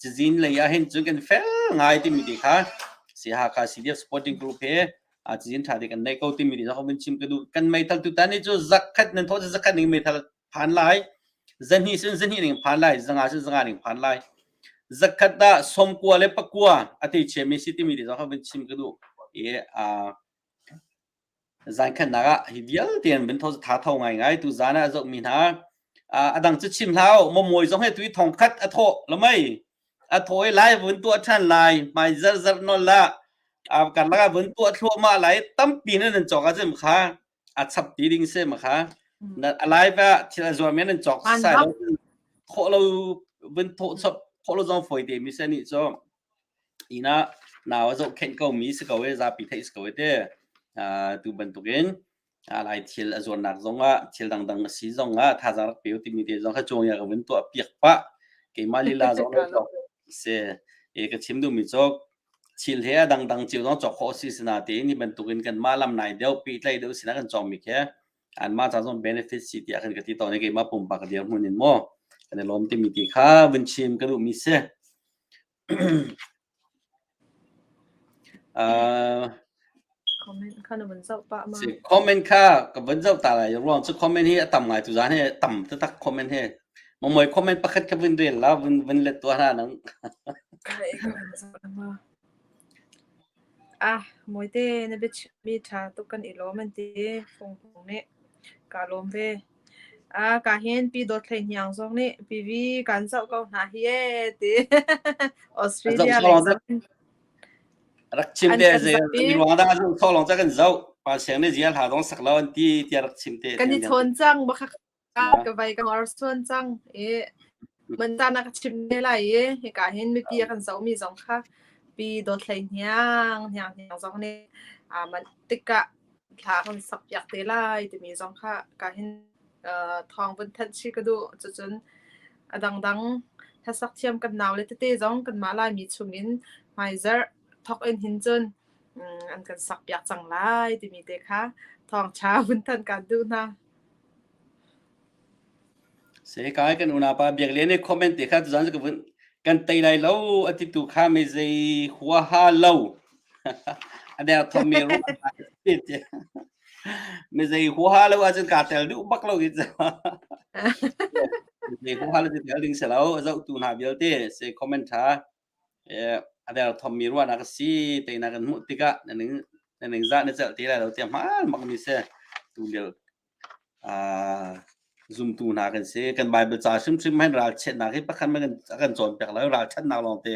Cazin lei ah hin cun kan fel ngai timi te kha si Hakha CDF Supporting Group he cazin ṭha te kan nei ko timi te zong vun chim ka duh. Kan meithal tutan ni cu zakhat nan thawh cu zakhat ning meithal phan lai. Zahnih sin zahnih ning phan lai, zanga sin zanga ning phan lai. Zakhat ah sawmkua le pakua a te chiami si timi te zong kha vun chim ka duh. I zankhatnak ah hi vialte an vun tho tha tho ngai ngai tu zan ah zoh mi hna a dang cu chim hlau mo moi zong he tu i thong khat a thawh lamai a thaw i lai vun tuah ṭhan lai hmai zar zar nol la kan laka vun tuah thluahmah lai tampi nan nan cawk ahcun kha a chap ti ding se ma kha na a live ah thil a zuar men nan cawk sai lo thawh lo vun thawh chap thawh lo zong foi te mi se ni cu ina nau a zohkhenh ko mi si ko e zapi theih si ko e te tu bantukin lai thil a zuarnak zongah thil dangdang a si zongah thazaang rak pe timi te zong kha chuang ya ka vun tuah piak pah keimah lila zong lo se e ka chim duhmi cu thil he a dangdang cio zong cawk khawh si sinatein hi bantukin kanmah lam nai deuh pehtlaih deuh sinah kan cawngmi khi anmah ca zong benefit si tiah kan ka ti tawn i keimah pumpak dirhmun in maw kan i lawm timi ti kha vun chim ka duhmi si. Comment kha na vun zoh pah ma? Si, comment kha ka vun zoh ta lai. Ruang cu comment hi a tam ngai tu zan hi tam taktak comment hi. Mamoi comment pakhat ka vun rel la vun vun let tuah hna nang. Ka ka vun zoh ma. Ah, mawite na biachimmi ṭha tuk kan i lawm an ti. Fung Hung nih kaa lawm ve. Ah, ka hin Pi Dawt Hlei Hniang zong nih PV kan zoh ko hna hi ee ti. Australia lei zong Rak chim an te kan zei zoh i ruang dah zoh thawng lawng ca kan zoh. Pa Siang nih zia hla dong sak lo an ti tiah rak chim te. Kan i chawn cang bak ka vai ka ngor suan cang i man ta na ka chim ne lai i hika hin mipi a kan zohmi zong kha pi Dawt Hlei Hniang Hniang Hniang zong nih aa manh tikah thla kan sak piak te lai timi zong kha ka hin thawng vun thanh chih ka duh. Cucun a dangdang hlasak thiam kan nau le tete zong kanmah Laimi chungin hmaizarh thawk in hin cun an kan sak piak cang lai timi te kha thawngṭha vun thanh kan duh hna. Kai kan unaupa Biak Lian nih comment te kha tuzaan cu ka vun kan tei lai lo a ti tu kha mi zei huaha lo a der thom mi ruah mi zei huaha lo ahcun kaa tel duh bak lo hi cu zei huaha lo cu tel ding si lo a zohtu hna vialte se comment tha a der thom mi ruahnak a si teinak kan hmuh tikah na ning na ning zah na celh te lai lo tiah hmaan bak mi si tu lio Zumtu hna kan si. Kan Baibal ca hrimhrim hin ralchiatnak hi pakhat hmanh a kan cawnpiak lo. Ralchanhnak lawngte.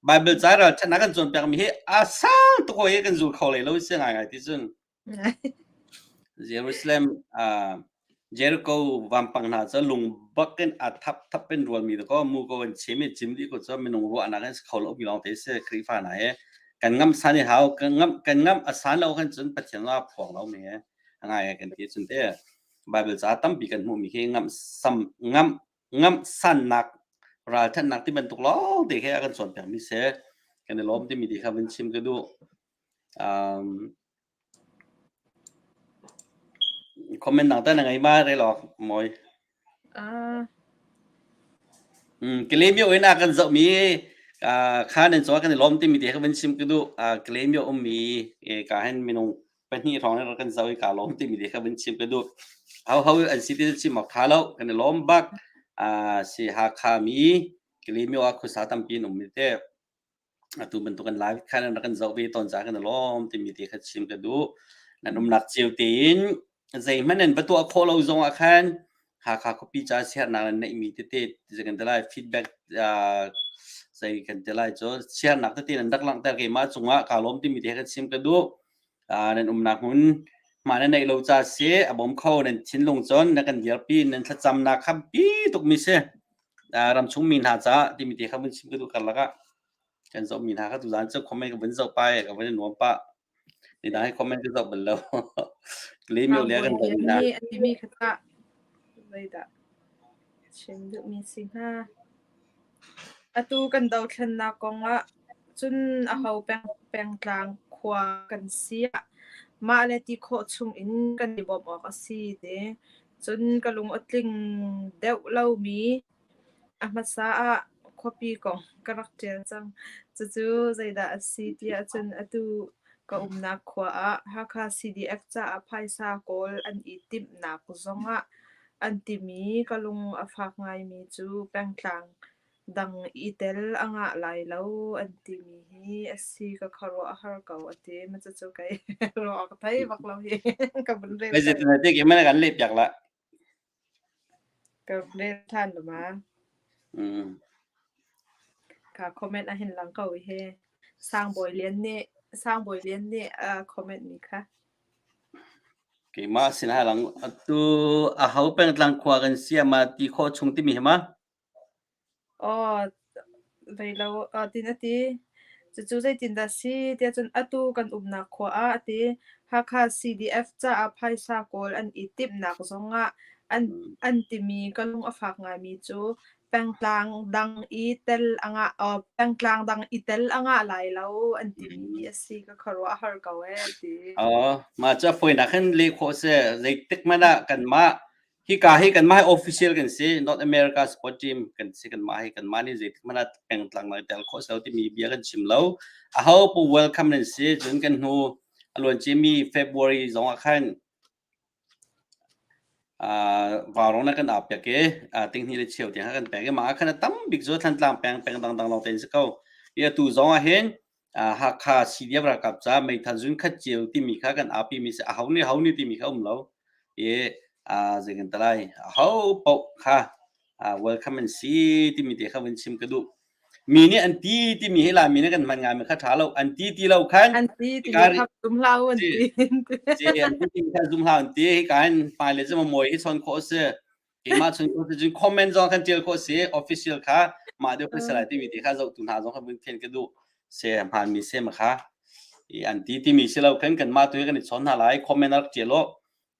Baibal ca ralchanhnak kan cawnpiakmi hi a sang tuk hawi i kan zul kho hlei lo si ngaingai ti cun. Jerusalem Jericho vampang hna cu lung bak in a thap thap in rualmi dakaw muko an chim i cim dih ko cu minung ruahnak in si kho lo mi lawngte si Khrihfa hna hi kan ngamh san i hau kan ngamh kan ngamh a san lo khan cun Pathian a phuang lo mi he a ngai kan ti cun te Bible ca tampi kan hmuhmi khi ngamh sam ngamh ngamh sannak ralthatnak ti bantuk lawng te khi a kan cawnpiak mi si kan i lawm timi ti kha vun chim ka duh um, comment dang ta na ngei ma rel awk moi Kalaymyo in a kan zohmi kha nan cungah kan i lawm timi te kha van chim ka duh. Kalaymyo ummi ka hin minung pahnih hrawng in kan zoh i kaa lawm timi te kha van chim ka duh. Hoho an si ti chim awk tha lo. Kan i lawm bak. Si Hakha mi Kalaymyo ah khuasa tampi an um mi te. Atu bantuk kan live khan rak kan zoh ve tawn caah kan i lawm timi te kha chim ka duh. Nan umnak cio tein zeihmanh nan va tuah khawh lo zong ah khan Hakha khuapi ca siaherhnak nan neihmi tete zei kan ti lai feedback zei kan ti lai cu siaherhnak tete nan rak langhter keimah cungah kaa lawm timi te kha chim ka duh. Nan umnak hmun Mah na neih lo ca si a bawm kho nan thinlung cun na kan dirpi nan thlacamnak kha bi tukmi si. Ramchung mi hna caah timi te kha vun chim ka duh karlak ah kan zoh mi hna kha tuzaan cu comment ka vun zoh pa ka vun nuam pah. Nidang hi comment ka zoh bal lo. Lemio le kan zoh hna. A timi kha tah zeidah chim duhmi si hnga? Atu kan dothlennak kong ah cun aho pengtlang khua kan si ah mah le ti khawh chung in kan i bawmh awk a si ti. Cun ka lung a tling deuh lomi a hmasa ah khuapi kong ka rak ṭial cang. Cucu zeidah a si tiah cun atu ka umnak khua ah Hakha CDF caah phaisa kawl an i timhnak zongah an timi ka lung a fak ngaimi cu pengtlang dang i tel a ngah lai lo an timi hi a si ka khuaruah a har ko a ti. Mah cucu kei ruah ka thei bak lo hi ka vun rel. Zeitin kan leh piak la. Ka rel ṭhan lo ma. Ka comment a hin lang ko hi. Sangbawi Lian nih Sangbawi Lian nih a comment mi kha. Keimah sin halang atu aho pengtlang khua kan si ama ti khawh chung timi hi ma? Aw, vei lo tin a ti. Cucu zeitindah si tiah cun atu kan umnak khua ah a ti. Hakha CDF caah phaisa kawl an i timhnak zongah an timi ka lung a fak ngaimi cu pengtlang dang i tel a ngah pengtlang dang i tel a ngah lai lo an timi hi a si ka khuaruah a har ko ee ti. Aw, mah cu a fawinak hin leh khawh si. Zeitik hmanh ah kanmah Hika hi kanmah hi official kan si, North America sport team kan si kanmah hi kanmah nih zeitik hmanh ah pengtlang lang tel khawh si lo timi bia kan chim lo. Aho pu welcome nan si, cun kan hnu a luanciami February zong ah khan vaurawng na kan ap piak i tinghnih le cheu tiang kan pek i mah ah khan a tam bik cu Thantlang peng peng dangdang lawng te si ko. I atu zong ah hin Hakha CDF ralkap ca meithal zun khat cio timi kha kan api mi si aho nih ho nih timi kha um lo i zei kan talai aho paoh kha welcome an si timi te kha vun chim ka duh mi nih an ti timi hi Laimi nih kan hman ngai mi kha ṭha lo an ti ti lo khan an ti timi kha zum hlah an ti an ti timi kha zum hlah an ti hi ka hin hmailei cu mawi hi chawn khawh a si keimah chung ko cun comment zong kan tial khawh si official kha mah deuh kan salai timi te kha zohtu hna zong kha vun thian ka duh se hmaan mi se ma kha i an ti timi si lo khan kan mah tu kan i chawn hna lai comment rak tial lo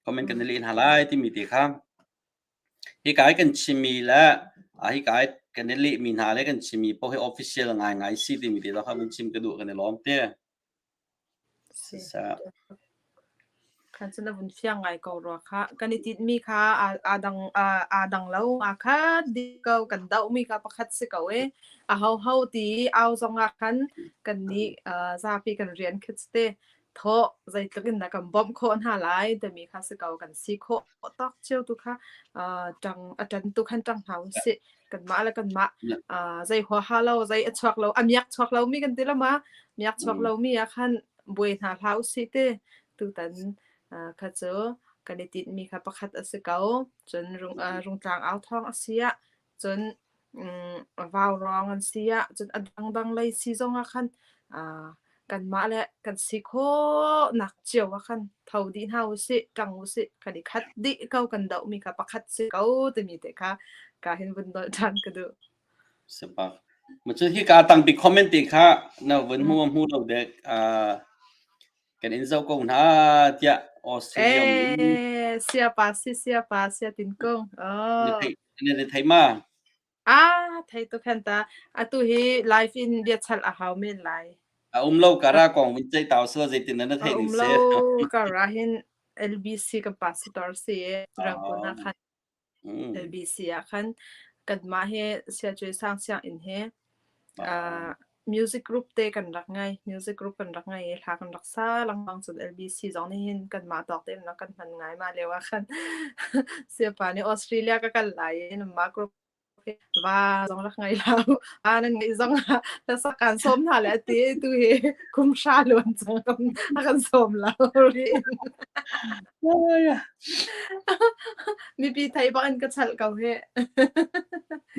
comment kan i leh hna lai timi te kha hi kai kan chimmi le hi kai kan i lehmi hna le kan chimmi paoh hi official ngai ngai si timi te kha vun chim ka duh kan i lawm te. Khan cun a vun fiang ngai ko rua kha. Kan i tinhmi kha aa dang aa dang lo aa khat dih ko kan dohmi kha pakhat si ko i ahoho ti au zongah khan kannih zapi kan rian khi cu te thawh zeitluk in dah kan bawmh khawh hna lai timi kha si ko kan si khawh tawk cio tu kha ṭang a ṭan tu khan ṭang hna usih kanmah le kanmah zei huaha lo zei a chuak lo a miak chuak lomi kan ti lo ma miak chuak lomi ah khan buai hna hlah usih ti tutan kha cu kan i tinhmi kha pakhat a si ko cun rung rungtlang au thawng a si ah cun vaurawng an si ah cun a dangdang lei si zong ah khan kanmah le kan si khawhnak cio ah khan tho dih hna usih ṭang usih kan i khat dih ko kan dohmi kha pakhat si ko timi te kha ka hin vun dolh ṭhan ka duh. Sipak. Macun hi ka tang bik comment te kha na vun hmu hmu lo dek kan in zoh ko hna tiah Australia mi. Eh, sia pa si sia pa sia tin kung. Oh. Na thei ma? Ah, thei tuk hen ta. Atu hi live in bia chalh a hau men lai. A um lo kara kong vun ceih tau sila zeitin na A theih um ning lo si. kara hin LBC kan pastor si Rangoon ah khan LBC ah khan kanmah he Siacuai sang sianginn he uh, music group te kan rak ngai. Music group kan rak ngai i hla kan rak sa lengmang cun LBC zong nih hin kanmah tawk tein rak kan hman ngai mah lio ah khan siapa nih Australia ka kal lai i mah group va zong rak ngei lo. Va nan ngeih zong ah hlasak kaan sawm hna le ati tu hi kum hra luan cang a kan sawm lo rih. Mipi thei bak in ka chalh ko hi.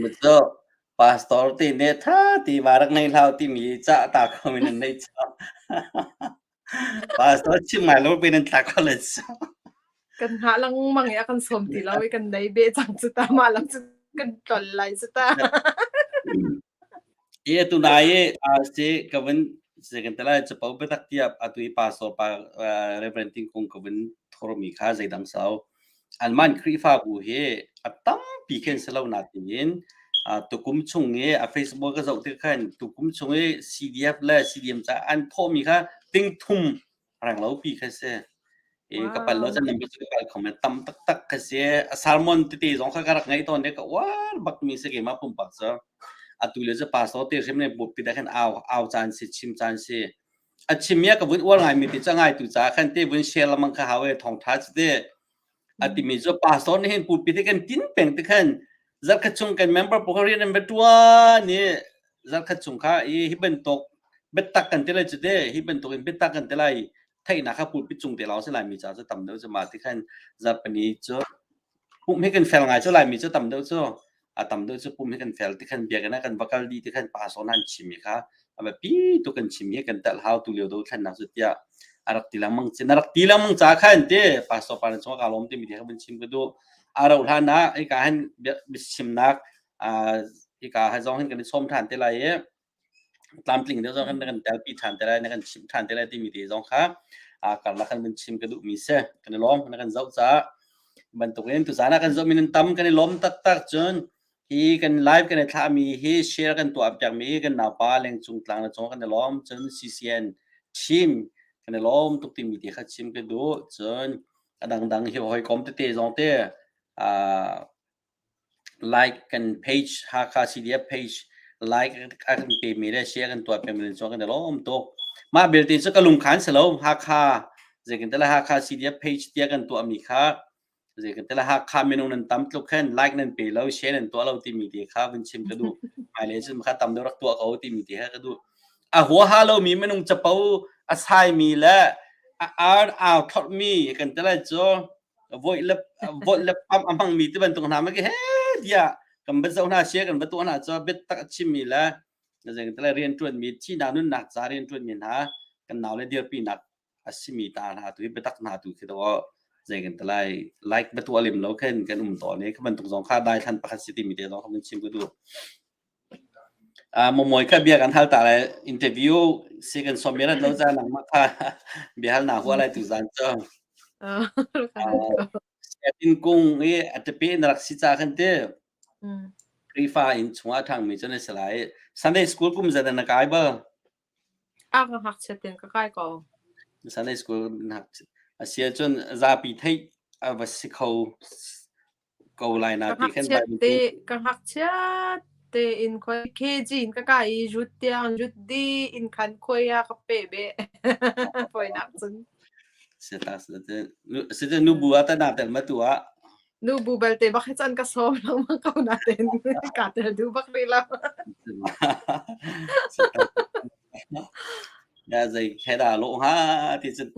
Mucu pastor ti ne tha ti va rak ngei hlau timi ca ta ko in nan nei cang. Pastor chim ngai lo pe nan tla college. Kan hngah lengmang i a kan sawm ti lo i kan nei beh cang cu ta mah lam cu kan tlol lai cu ta. I atu nai i si ka vun se kan tela capo biatak tiah atu i pastor pa Reverend Ting Kung ka vun thormi kha zeidang sau anman Khrihfabu hi a tampi khin si lo natin tukum chung i a Facebook ka zoh tik khan tukum chung i CDF le CDM ca an thawhmi kha ting thum reng lo pi kha si. I ka pal lo chan nam cu ka pal kho tam taktak kha si. A sermon tete zong kha ka rak ngaih tawn i ka uar bak mi si keimah pumpak cu. Atu le cu pastor te hrim ne bupi da khan au au caan si chim caan si. A chim mi ka vun uar ngai mi ti ca ngai tu ca khan te vun share lamang kha hawe thong tha chu te. A timi cu pastor nih hin pulpit hi kan tin peng te khan zarkhat chung kan member pawl kha rian an va ṭuan i zarkhat chung kha i hi bantuk biatak kan ti lai cu te hi bantuk in biatak kan ti lai theihnak kha pulpit cung te lawng si laimi ca cu tam deuh cu mah ti khan zarhpini cu pumh hi kan fel ngai cu laimi cu tam deuh cu a tam deuh cu pum hi kan fel ti khan biakinn ah kan va kal dih ti khan pastor nan chim mi kha a biapi tuk kan chim hi kan telh hau tu lio do thlennak cu tiah a rak ti lengmang ci na rak ti lengmang ca khan te pastor pa na chung ka lawm ti mi te kha van chim ka duh a rauh hlan ah hika hin biachimnak hika ha zong hin kan i sawm than te lai i tlamtling deuh zong khan na kan telpi ṭhan te lai na kan chimh ṭhan te lai timi te zong kha karlak khan kan chim ka duhmi si kan i lawm na kan zoh caah bantukin tuzaan ah kan zohmi nan tam kan i lawm taktak cun hi kan live kan i thlahmi hi share kan tuah piakmi hi kan naupa lengcung tlang na cung kan i lawm cun CCN team kan i lawm tuk timi te kha chim ka duh cun a dangdang hi hawikom tete zong te Like kan page Hakha CDF page like a kan pemi le share kan tuah pemi le kan i lawm tuk. Mah belte cu ka lungkhan si lo Hakha zeitin tala Hakha CDF page tiah kan tuahmi kha zeitin tala Hakha minung nan tam tluk khan like nan pe lo share nan tuah lo timi te kha vun chim ka duh. Hmailei cun kha tam deuh rak tuah ko timi te kha ka duh. A huaha lomi minung capo a saimi le a ar au thlorhmi kan tala cu voih le voih le pam a hmangmi ti bantuk hna ma ki he tiah kan va zoh hna sia kan va tuah hna cu biatak a chimmi le zeingtele rian ṭuanmi thihnak nunnak ca rian ṭuanmi hna kan nau le dirpinak a simi ta hna tu hi biatak hna tu khi to zeikantalai like ba tuah lim lo khan kan um tawn i kha bantuk zong kha daithlan pakhat si timi te zong kha mun chim ka duh. Maw kha bia kan hal ta lai interview si kan sawm mi rat lo ca nangmah kha bia hal na hua lai tu zan cu. Sianginn kung i a tepe na rak si ca khan ti. Khrihfa inn chungah a ṭhangmi cu na si lai. Sunday school kum zat na kai bal? A ka ngakchia ten ka kai ko. Sunday school a si ahcun zapi theih a va si kho ko lai na ti khan Bible te ka ngakchia te in khoi KG in ka kai i jut tiang jut di in khan khoi a ka pe be poi nak cun seta sete nu bu ata na tel ma tu a nu bu belte bak hi chan ka som lengmang ko na ten ka tel du bak ri lo Ya zei khe da lo ha ti cun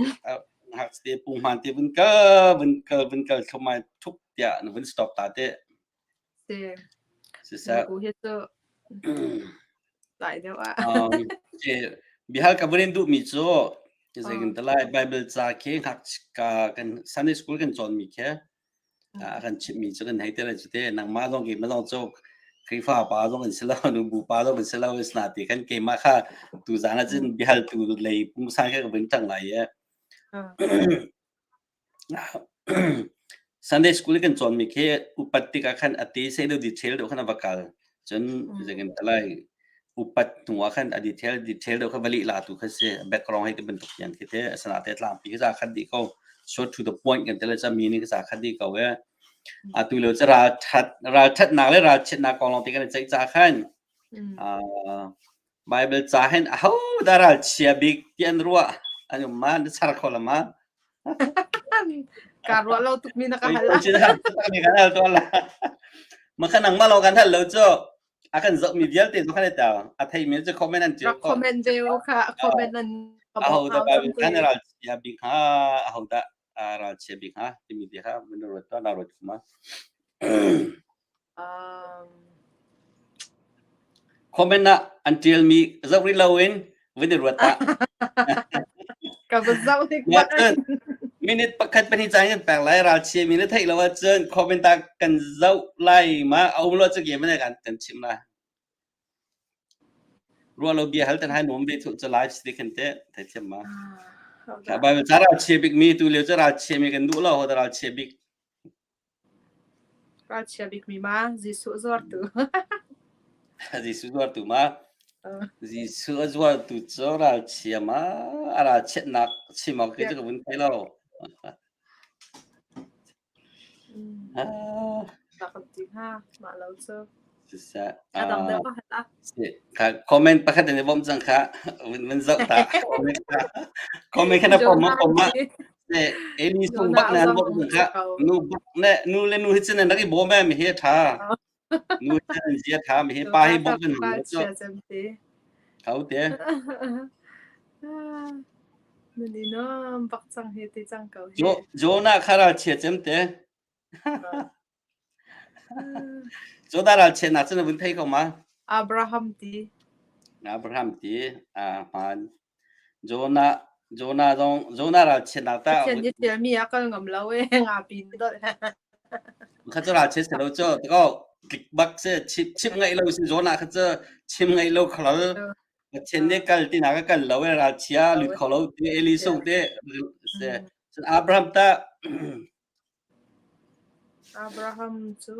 hak te pung hman te vun ka vun ka vun kal thlumai thuk tiah na vun stop ta te. Si. Sisa. Bu hi cu tlai deuh ah. Bihal ka vun in duh mi cu zei kan talai Bible ca khi hak ka kan Sunday school kan cawn mi khi a kan chimhmi cu kan hei te lai cu te nangmah zong keimah zong cu Khrihfa pa zong kan si lo nu bu pa zong kan si lo na ti khan keimah kha tuzaan ah cun biahaltu lei pungsan kha ka vun ṭang lai i Sunday school kan cawnmi khi upat tikah khan a te sei deuh detail deuh khan a va kal cun zeitin talai upat hnu ah khan a detail detail deuh kha va lih la tu kha si background hei ti bantuk tiang khi te asana te tlangpi khi za khat dih ko short to the point kan tele cha meaning khi za khat dih ko e atu lo cha ral that ral thatnak le ral chiatnak kong long te kan ceih cha khan Bible ca hin aho dah ral chia bik ti an ruah an um ma na char kho la ma Ka ruah lo tuk mi na ka hal. Kan hal to la. Ma kha nang ma lo kan hal lo chu. A kan zoh mi vialte zong khan ta a thei mi cu comment an rak comment ve u kha comment an aho dah Bible kan ral chia bik ha aho dah ral chia bik ha timi ti kha mun ruat to na ruat kuma comment ah an tial mi zoh rih lo in vun i ruat ta. Ka va zoh hnik bak. Minute pakhat pahnih caan kan pek lai ralchia mi na theih lo ahcun comment ah kan zoh lai ma a um lo cu game ne kan kan chim lai. Ruah lo bia hal tan hai nuam ve thu cu live si khan te thei thiam ma. Bible ca ralchia bik mi tu lio cu ralchia mi kan duh lo ho ralchia bik. Ralchia bikmi ma Jesuh zuartu. Jesuh zuartu ma? Jesuh a zuartu cu ralchia ma? A ralchiatnak chim awk khi cu ka vun thei lo. Tak kan ti hnga mah lo cu. Siseh. A dang deuh ka hal ah. Comment pakhat in i bawmh cang kha. Vun vun zoh ta. Comment kha. Comment kha na pom ma pom ma. Eli sung bak na an bawmh cang kha. Nu bak ne nu le nu hi cun an rak i bawm mi hi tha. Nu hi an zia tha mi hi pa hi bawmh kan hmu cu. Hau te. Nun i nom bak cang hi ti cang ko hi. Jonah kha ral chia cem te. Cu ralchiatnak cu na vun thei ko ma? Abraham ti. Abraham ti a hmaan. Jonah Jonah zong Jonah ralchiatnak ta Pathian nih tialmi a kal ngam lo e ngapi dolh. Kha cu ralchiat si lo cu tiko tlik bak si chim chim ngaih lo si Jonah kha cu chim ngaih lo khalal Pathian nih kal ti na ka kal lo e ralchia lut kho lo ti Eli sung te se Abraham ta Abraham cu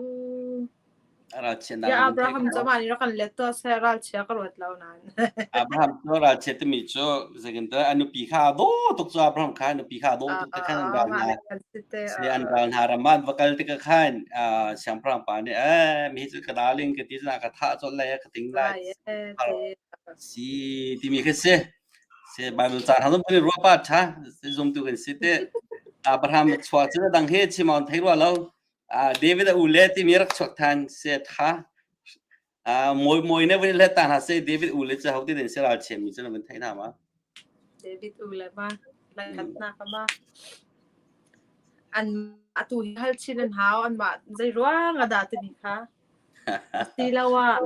Ralchiatnak Ya na vun thei Abraham ko cu maw? mah nih rak kan let tuah seh ralchia ka ruat lo nain. Abraham cu ralchiat timi cu zeitintiah a nupi kha a daw tuk cu Abraham kha a nupi kha a daw Ah, tuk te ah, khan an ah, ral mah hna le kan si te. si an ral hna ram ah an va kal tikah khan ah, siangpahrang pa nih eh mi hi cu ka darling ka ti cun a ka thah colh lai a ka ting lai Lai e ti. si timi khi si. Si Bible ca hna zong kan i ruah pa ṭha zumtu kan si te. Abraham chuah cu dang he chim on thei rua lo. David a u le timi rak chuak than se tha. Moi moi ne vun let ta hna se David u le cu ho ti den se ral chem mi cu na vun thei hna ma. David u le ma lai khat na ka ma. An atu hi hal chin an hau an mah zei ruang a dah timi kha. Asiloah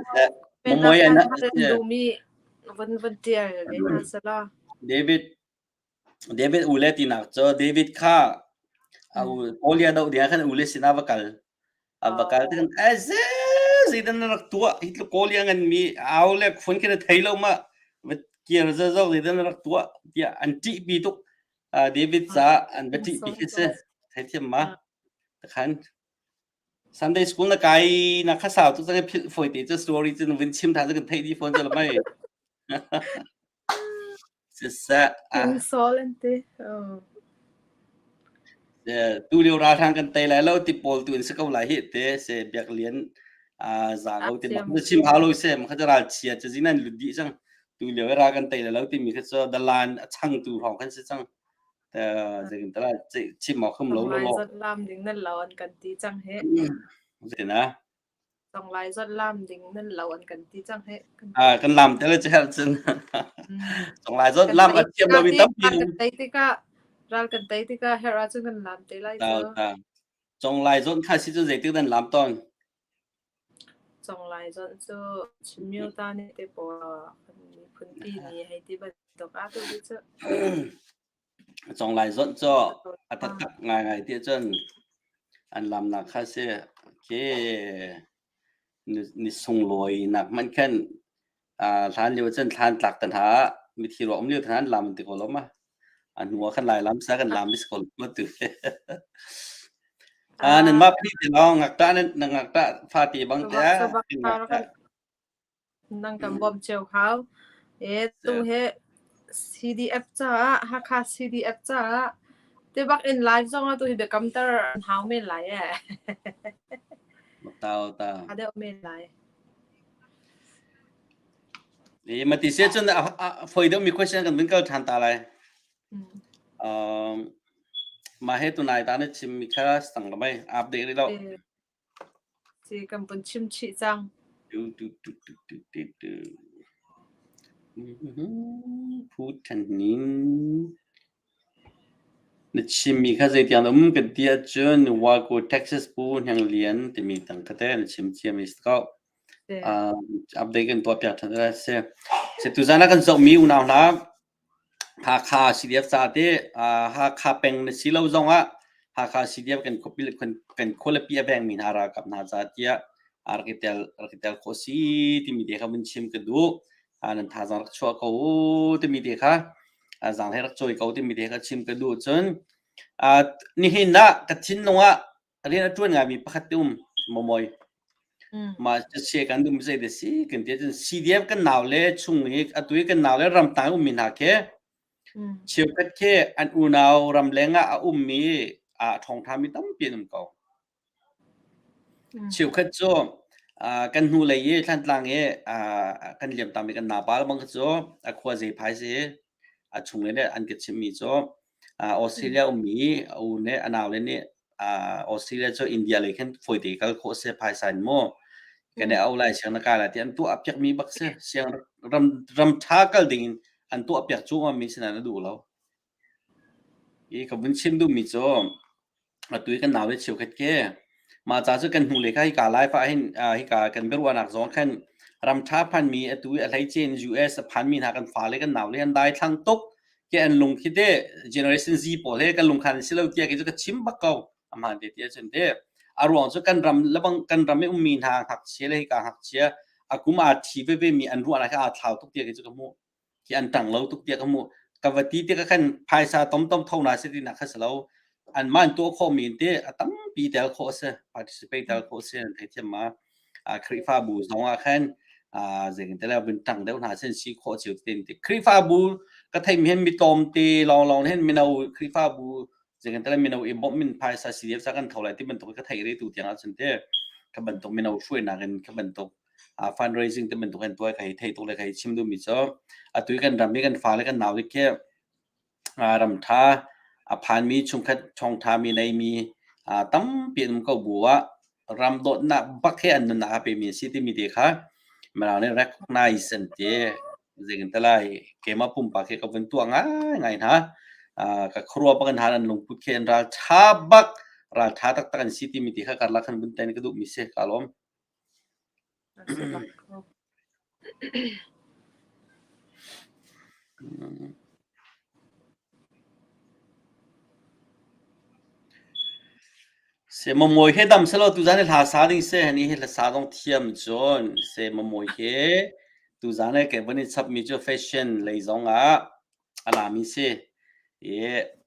Moi an duhmi van van ṭial ve hna selaw. David David u le tinak cu David kha a u Goliath doh ding ah khan u le sinah va kal. A va kal tikhan aze zeidan na rak tuah hi tluk Goliath ngan mi au le phun khi na thei lo ma va kir za zok zeidan na rak tuah tiah an ṭihpi tuk. David ca an va ṭihpi khi si. Theithiam ma? Takhan Sunday school na kai na kha sau tuk cang philh foi te cu story cu vun chim than kan theih dih fawn cu mai. Siseh. King Saul an ti. Oh. Tu lio ralhrang kan tei lai lo ti pawl tu in si ko lai hi te se biak lian a za ko ti mak chim hau lo se ma kha ral chia chu zinan lut dih cang tu lio ra kan tei lai lo ti mi kha chu dalan a chang tu hrawng kan si cang zeitin tala chim awk hum lo lo Lai zat lam ding nan lo an kan ti cang he. Zeitin a? Tong lai zat lam ding nan lo an kan ti cang he. Ah kan lam te le chel cun. Tong lai zat lam a thiam lo mi tampi. Ral kan tei tikah ral kan tei tikah her ahcun kan lam te lai cu. Cong lai zon kha si cu zeitik dan lam ton. Cong lai zon cu Chimyo ta ne te pawl kan miphun pi ni hei ti bantuk a tu cu. Conglai zawnh cu a taktak ngaingai ti ahcun an lamnak kha si. Khi ni sunglawi nak hmanh khan hlan lio cun thlan tlak tan ha mithi ruak um lio tan an lam an ti ko lo ma. A hnu ah khan lai lam sa kan lam is ko ma tu. Nan mah phi ti lawng ngakṭah nan ngakṭah fa ti bang te ah. Nang kan bawmh cio hau. E tu he CDF caah Hakha CDF caah tibak in live zong ah tu hi biakam ter an hau men lai e. Tau ta. A deuh men lai. E mati se cun a foi deuh mi question kan vun kal than ta lai. Um mah he tunai ta na chim mi kha stang la mai update rih lo. Si kan vun chim chih cang. Tu tu tu tu tu tu tu. Phu than nin. Na chimmi kha zeitiang um kan ti ahcun Waco Texas Pu Hneng Lian timi tang kha te na chim ciami si ko. Uh, update kan tuah piak than si. Se tuzan ah kan zohmi unau hna. Hakha CDF ca te Hakha peng na si lo zong ah Hakha CDF kan khuapi kan khualipi a vengmi hna ralkap hna ca tiah rak i tel rak i tel khawh si timi te kha vun chim ka duh. Nan thazaang rak chuah ko u timi te kha zaang hlei rak cawi ko timi te kha chim ka duh. Cun nihin ah ka thinlung ah rian a ṭuan ngaimi pakhat te um maw Mah se kan duhmi zei dah si kan ti ahcun CDF kan nau le chung i atu i kan nau le ramtang ummi hna khi cheukhat khi an unau ramleng ah a ummi a ṭhawngṭhami tampi an um ko. Cheukhat cu kan hnulei i Thlantlang i kan liamtami kan naupa bang kha cu a khua zeiphai si a chungle nih an ka chimhmi cu Australia ummi a u nih a naule nih Australia cu India lei khin fawite kal khawh si phaisa in mu kan i au lai siang na kai lai ti an tuah piakmi bak si siang ram ram ṭha kal ding in an tuah piak cu mi sinain a duh lo. I ka vun chim duhmi cu atu i kan nau le cheukhat ke mah ca cu kan hnu le kha hika lai fa hin hika kan biaruahnak zong khan ram ṭha phanmi atu i a hleice in US a phanmi hna kan fale kan nau le an daithlang tuk ke an lung khi te generation Z pawl he kan lungkhan si lo tiah kei cu ka chim bak ko aman te tiah cun te a ruang cu kan ram lebang kan ram i ummi hna ngakchia le hika ngakchia a kum aa thi veve mi an ruahnak kha aa thlau tuk tiah kei cu ka hmuh khi an ṭang lo tuk tiah ka hmuh. Ka va ti tikah khan phaisa tomtom tho na si tinak kha si lo. Anmah an tuah khawhmi in ti a tampi tel khawh a si. Participate tel khawh a si an theithiam ma. Khrihfabu zong ah khan zeitin le vun ṭang deuh hna sin si khawh cio tin ti. Khrihfabu ka theimi hin mi tlawmte lawnglawng hin mino Khrihfabu zeitin le mino i bawmh min phaisa CDF sa kan tho lai ti bantuk ka theih re tu tiang ahcun te ka bantuk mino hruainak in ka bantuk fundraising te bantuk an tuah ka hei thei tuk le ka hei chim duhmi cu atu i kan ram i kan fale kan nau khi ram ṭha a phanmi chungkhat ṭhawngṭha mi neimi tampi an um ko bu ah ram dawtnak bak he an nunnak a pemi an si timi te kha mirang nih recognize an ti zeitin te lai keimah pumpak khi ka vun tuah ngaingai hna ka khuaruah bak in han an lungput khi an ral ṭha bak ral ṭha taktak an si timi te kha karlak khan vun ten ka duhmi si ka lawm. Se mamawi he dam selaw tuzan hi hla sa ding seh ni hi hla sa zong thiam cun se mamawi he tuzan i ke van i chapmi cu fashion lei zong ah a lami si. I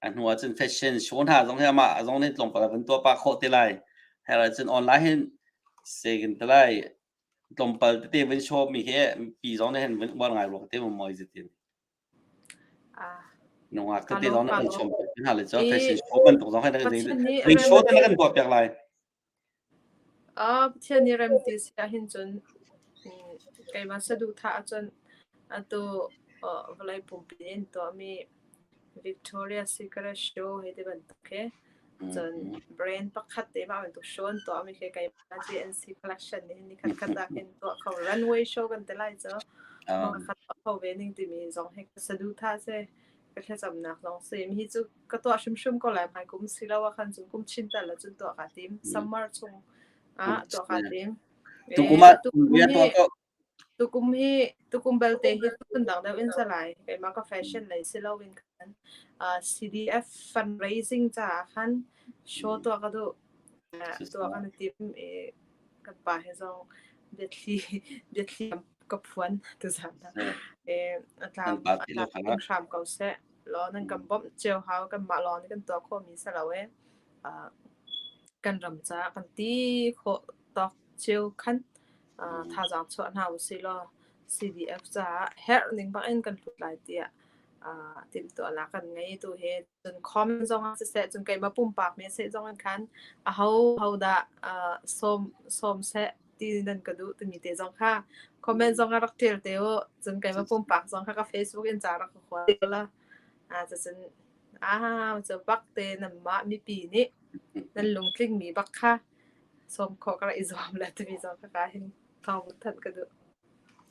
a hnu ah cun fashion show hna zong hi amah zong nih tlawmpal a van tuah pah khawh te lai. Her ah cun online hin se kan ti lai. Tlawmpal tete van show mi hi pi zong nih hin van uar ngai ruang te mawi zetin. Nungak tete zong na kan chom hna le cu fashion show bantuk zong hi na zei show te na kan tuah piak lai. Pathian nih rem ti si ahhin cun keimah saduhthah ahcun atu vawlei pumpi in tuahmi Victoria Secret Show hei ti bantuk khi cun brand pakhat te mah bantuk show an tuahmi khi keimah JNC collection nih nikhat khat ah khin tuah kho runway show kan ti lai cu khat tuah kho ve ning timi zong hi ka saduhthah a si. Ka thlacamnak zong si. Hi cu ka tuah hrimhrim ko lai hmai kum si lo ah khan cun kum chin tal ah cun tuah kaa tim. Summer chung ah tuah kaa tim. Tukum ah tuah ko. Tukum hi tukum belte hi phun dang deuh in salai. Keimah ka fashion lei si lo in khan CDF fundraising caah khan show tuah ka duh. Tuah kan i tim i kan pa he zong biathli biathli ka phuan tuzan ah. A tlam a tlam hram ko seh. Law nan kan bawmh cio hau kanmah lawng nih kan tuah khawhmi si lo ee. Kan ram caah kan ti khawh tawk cio khan thazaang chuah hna usih law CDF caah herh ning bak in kan hlut lai tiah timhtuahnak kan ngei tu hi Cun comment zong ah siseh, cun keimah pumpak mi seh zong in khan aho ho dah sawm sawm seh ti nan ka duh timi te zong kha comment zong ah rak ṭial te u. Cun keimah pumpak zong kha ka Facebook in ca rak ka khual te la. Cucun ah cu bak te nanmah mipi nih nan lungtling mi bak kha sawm khawh ka rak i zuam le timi zong kha ka hin thawng thanh ka duh.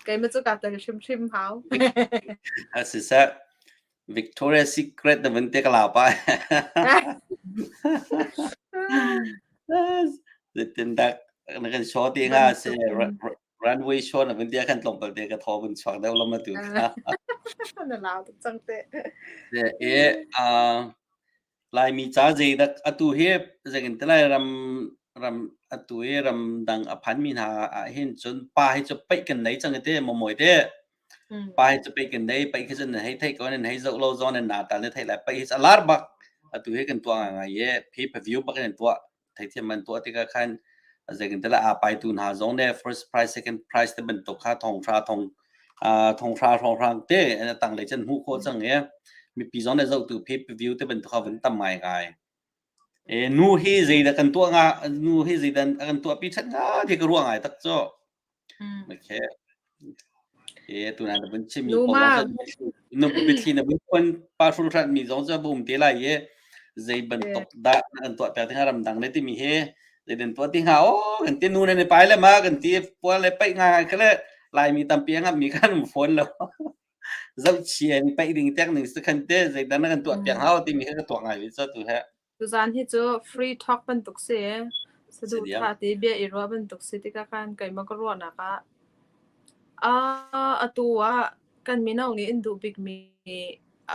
Keimah cu kaa tel hrimhrim hau. Siseh, Victoria's Secret na vun te ka lau pa. Zeitindah na kan show ti nga si runway show na vun tia khan tlawmpal te ka thaw vun chuak deuh lam atu. Na lau tuk cang te. E a Laimi ca zeidak atu hi zeitin ti lai ram ram atu hi ramdang a phanmi hna ah hin cun pa hi cu paih kan nei cang te maw te. Pa hi cu paih kan nei paih khi cun nan hei theih ko nan hei zoh lo zong nan na tal na theih lai paih hi a lar bak atu hi kan tuah ngai ngai i pay per view bak in an tuah theithiam an tuah tikah khan zeitin ti lai aa paitu hna zong nih first prize second prize te bantuk kha thonghra thong thonghra hrawnghrang te tanglei cun hmuh khawh cang i mipi zong nih zohtu pay per view te bantuk kha vun tam ngai ngai. E nu hi zeidah kan tuah nga nu hi zeidah kan tuah pi that nga ti ka ruah ngai tak cu. Okay. E tu na vun chim mi pawl zong nu biathli na vun pon pa hrul hrat mi zong cu bum te lai i zei bantuk dah kan tuah piak ding ramdang le timi hi zei den tuah ti hnga o kan ti nu ne pai le ma kan ti pual le paih nga kha le laimi tampi a ngap mi khan um fawn lo zohchia in paih ding tek ning si khan te zei dan kan tuah piak hau timi hi ka tuah ngai ve cu tu he Tuzaan hi cu free talk bantuk si. Saduhthah ti bia i ruah bantuk si tikah khan keimah ka ruahnak ah ah atu ah kan mino nih an duh bikmi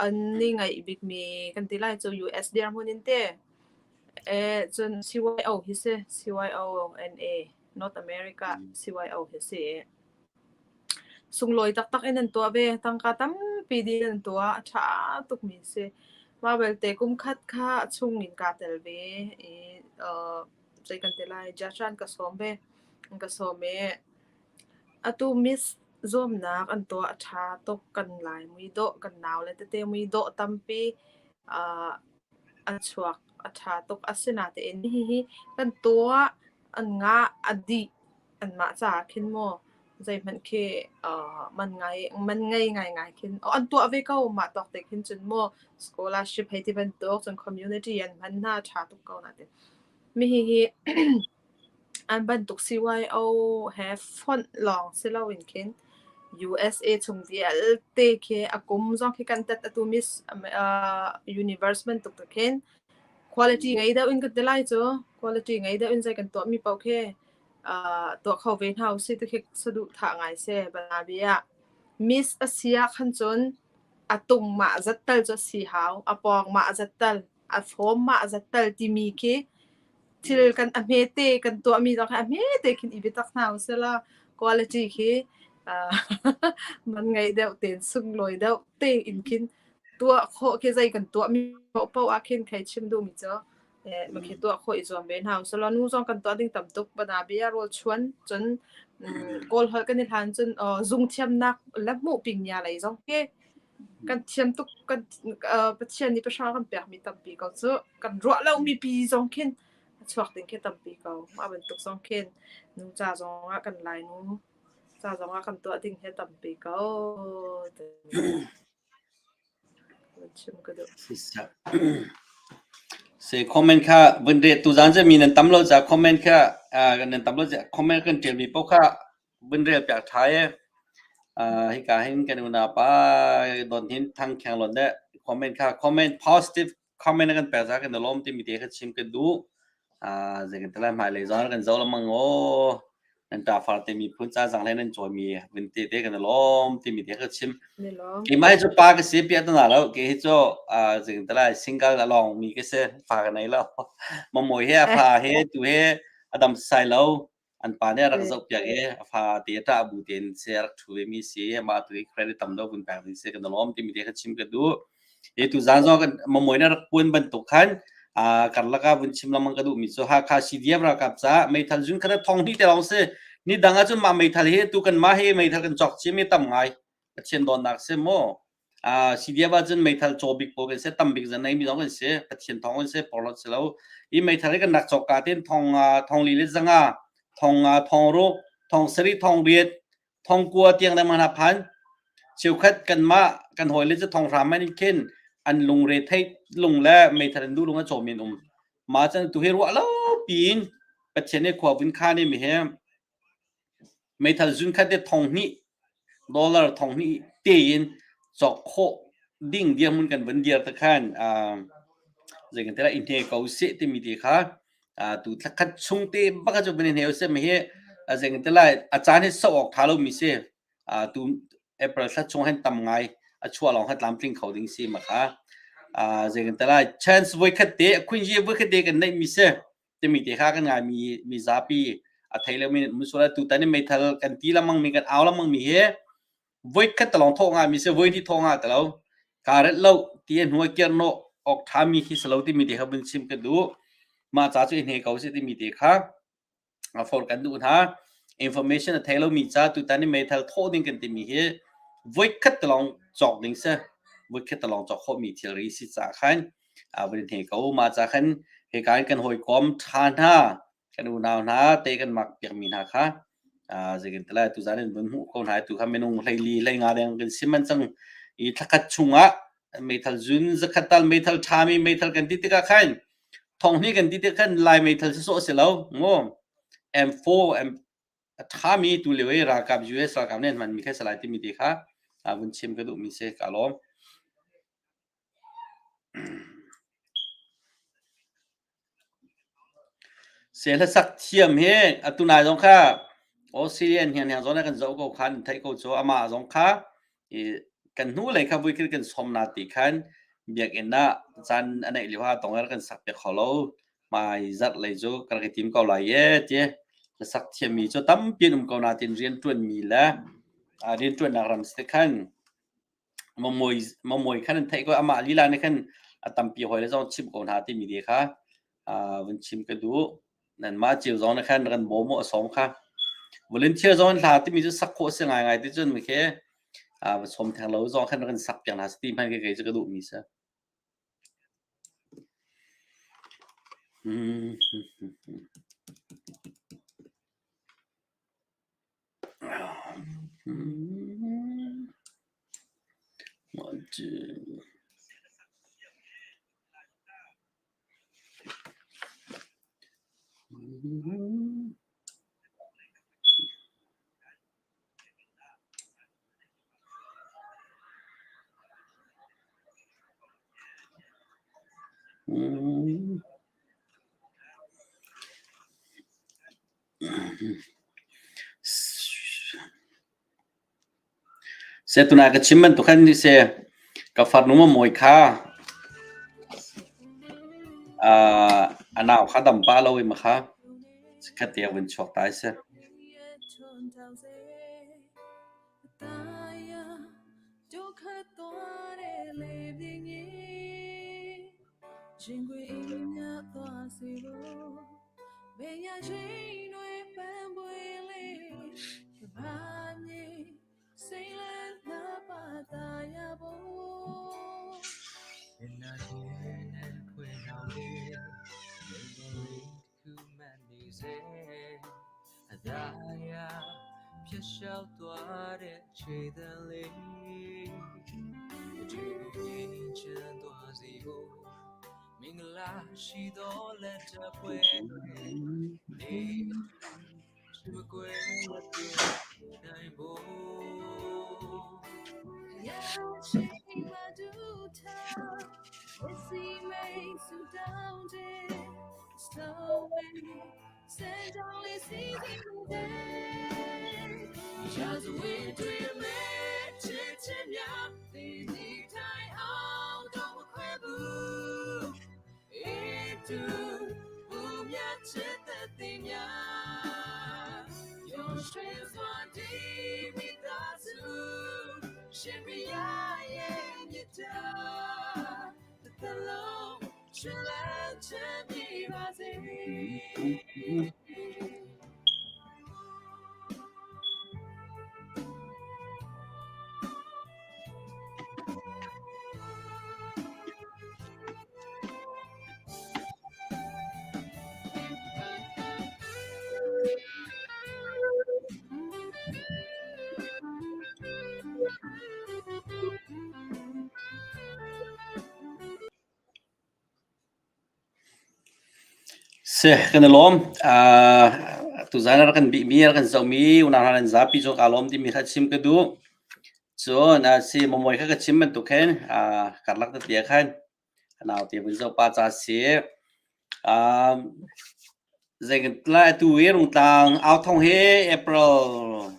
an i ngaih bikmi kan ti lai cu US dirhmun in te. Eh cun CYO hi si CYO NA North America CYO hi si. Sunglawi taktak in an tuah ve. Tangka tampi dih in an tuah. A ṭha tukmi a si. Mah belte kum khat kha a chung in kaa tel ve i uh, zei kan ti lai, judge an ka sawm ve. An ka sawm i atu Miss zuamnak an tuah a ṭha tuk. Kan Lai muidawh, kan naule tete muidawh tampi uh, an chuak. A ṭha tuk. Asinain hihi kan tuah, an ngah, a dih. Anmah caah khin maw zeihmanh khi man ngai man ngei ngaingai khin an tuah ve ko mah tawk te khin cun maw scholarship hei ti bantuk cun community an hman hna ṭha tuk ko natin mi hihi an bantuk CYO he fonh lawng si loin khin USA chung vialte khi a kum zong khi kan tat atu Miss Universe bantuk te khin quality ngei deuh in kan ti lai cu quality ngei deuh in zei kan tuah mi paoh khi tuah kho ve hna usih ti khi saduhthah ngai si. Banabia miss a si ah khan cun a tung mah zat tal cu a si hau, a pawng mah zat tal, a fawm mah zat tal timi khi thil kan a hmete kan tuahmi zong khi a hmete khin i biatak hna usih law quality khi man ngei deuh tein sunglawi deuh tein khin tuah khawh khi zei kan tuahmi paohpaoh ah khin khei chim duhmi cu Makhi tuah khawh i zuam ve hna usih nu zong kan tuah ding tam tuk. Bana bia rawl chuan cun Kawl holh kan i hlan cun zung thiamnak le hmuh pingnya lei zong khi kan thiam tuk kan Pathian nih pahra kan pekmi tampi ko cu kan ruah lomi pi zong khin a chuak ding khi tampi ko. Mah bantuk zong khin nu ca zong ah kan Lai nu ca zong ah kan tuah ding hi tampi ko. Se comment kha vun re tuzaan cu mi nan tam lo ca comment kha nan tam lo ca comment kan ṭial mi paoh kha vun rel piak ṭha e. Hika hin kan unau pa Don Hin Thang Kheng Lon le comment kha comment positive comment na kan pek ca kan i lawm timi te kha chim kan duh. Zei kan ti lai hmailei zong kan zoh lengmang aw. Nan ṭafar te miphun ca zang hlei nan cawimi vun te te kan i lawm timi te kha chim. Keimah hi cu pa ka si piah ta lo. Kei hi cu zei kan ti lai single a lawng mi ka si. Fa ka nei lo. Mamawi he a fa he tu he a dam sai lo. An pa nih a rak zohpiak i a fa te a ṭah bu tein si a rak ṭhu vemi si amah tu hi credit tam deuh vun pek ding si kan i lawm timi te kha chim ka duh. Hi tu zan zong kan mamawi na rak puan bantuk khan karlak ah vun chim lengmang ka duhmi cu Hakha CDF ralkap caah meithal zun khat thong hnih te lawng si. Ni dang ahcun mah meithal hi tu kan mah hi meithal kan cawk cia tam ngai. Pathian dawtnak si mu. CDF ahcun meithal caw bik pawl kan si, tam bik zan nei mi zong kan si, Pathian thawng kan si, porhlawt si lo. Hi meithal hi kan rak cawk ka tein thong thong li le zanga, thong nga, thong ruk, thong sarih, thong riat, thong kua tiang le mana phan. Cheukhat kanmah kan hawile cu thong hram in khin an lungre theih lung le meithal an duh lung a cawm in um. Ma chan tu hi ruah lo piin Pathian nih khua vun khan i mi he Meithal zunkhat te 2000 dollar 2000 tein cawk khawh ding dirhmun kan vun dir te khan zei kan ti lai i hne ko seh timi te kha tu thlakhat chung te bak cu vun i hne usih mi hi zei kan ti lai a caan hi sok awk tha lomi si tu April thla chung hin tam ngai. A chuah lawng kha tlamtling kho ding si ma kha. Zei kan te lai chance voikhat te khunji voikhat te kan neih mi si. Timi te kha kan ngai mi mi zapi a thei lo mi musula tu tan meithal kan ti lamang mi kan au lamang mi hi voikhat talong tho nga mi se voi ni tho nga talo ka ret lo ti hnuai kiar no ok tha mi khi salo ti mi te kha bun chim ka du ma cha chu hne ko si ti mi te kha a for kan duh hna. Information a thei lo mi ca tutan i meithal thawh ding kan timi hi voikhat talong cawk ding si. Voikhat talong cawk khawh mi thilri si ca khan a vun hne ko. Ma ca khan hika in kan hawikom tha hna kan unau hna te kan mak piak mi hna kha zeikin tala tu zan in vun hmuh ko hna. Tu kha minung hleili hleinga deng kan sim man cang i thlakhat chungah meithal zun zakhat tal meithal ṭhami meithal kan ti tikah khan thong hnih kan ti tikah khan Lai meithal sawsawh a si lo mu. M4 M a ṭhami tu lio i ralkap US ralkap nih an hmanmi kha salai timi te kha vun chim ka duhmi si. Ka lawm. Hlasak thiam hi atu nai zong kha Australian hnianghniang zong nih kan zoh ko khan theih ko cu amah zong kha i kan hnu lei kha vuikhat kan sawm na ti khan biakinn ah caan a neih lio ah tong kan sak piak kho lo. Hmai zarh lei cu ka rak i tim ko lai e ti hlasak thiammi cu tampi an um ko nain rianṭuanmi le rianṭuannak ram si khan Mamawi khan an theih ko. Amah lila nih khan a tampi hawi le zong chimh ko hna timi te kha vun chim ka duh. Nanmah cio zong nih khan kan bawm u a sawm kha. Volunteer zong hla timi cu sak khawh si ngaingai ti cun khi va sawm theng lo zong khan kan sak piak hna si ti hmanh khi kei cu ka duhmi si. Tuna ka chim bantuk khan ni seh ka farnu mawi kha a nau kha dam pah lo i ma kha chikkhat te a vun chuak ta i si. Si, kan i lawm. Tuzaan a rak kan bihmi, a rak kan zohmi unau hna nan zapi cu kaa lawm timi kha chim ka duh. Cun si mamawi kha ka chim bantuk hin karlak tete ah khan naute vun zoh pa ca si. Zei kan lai atu hi Rungtlang au thong hi April,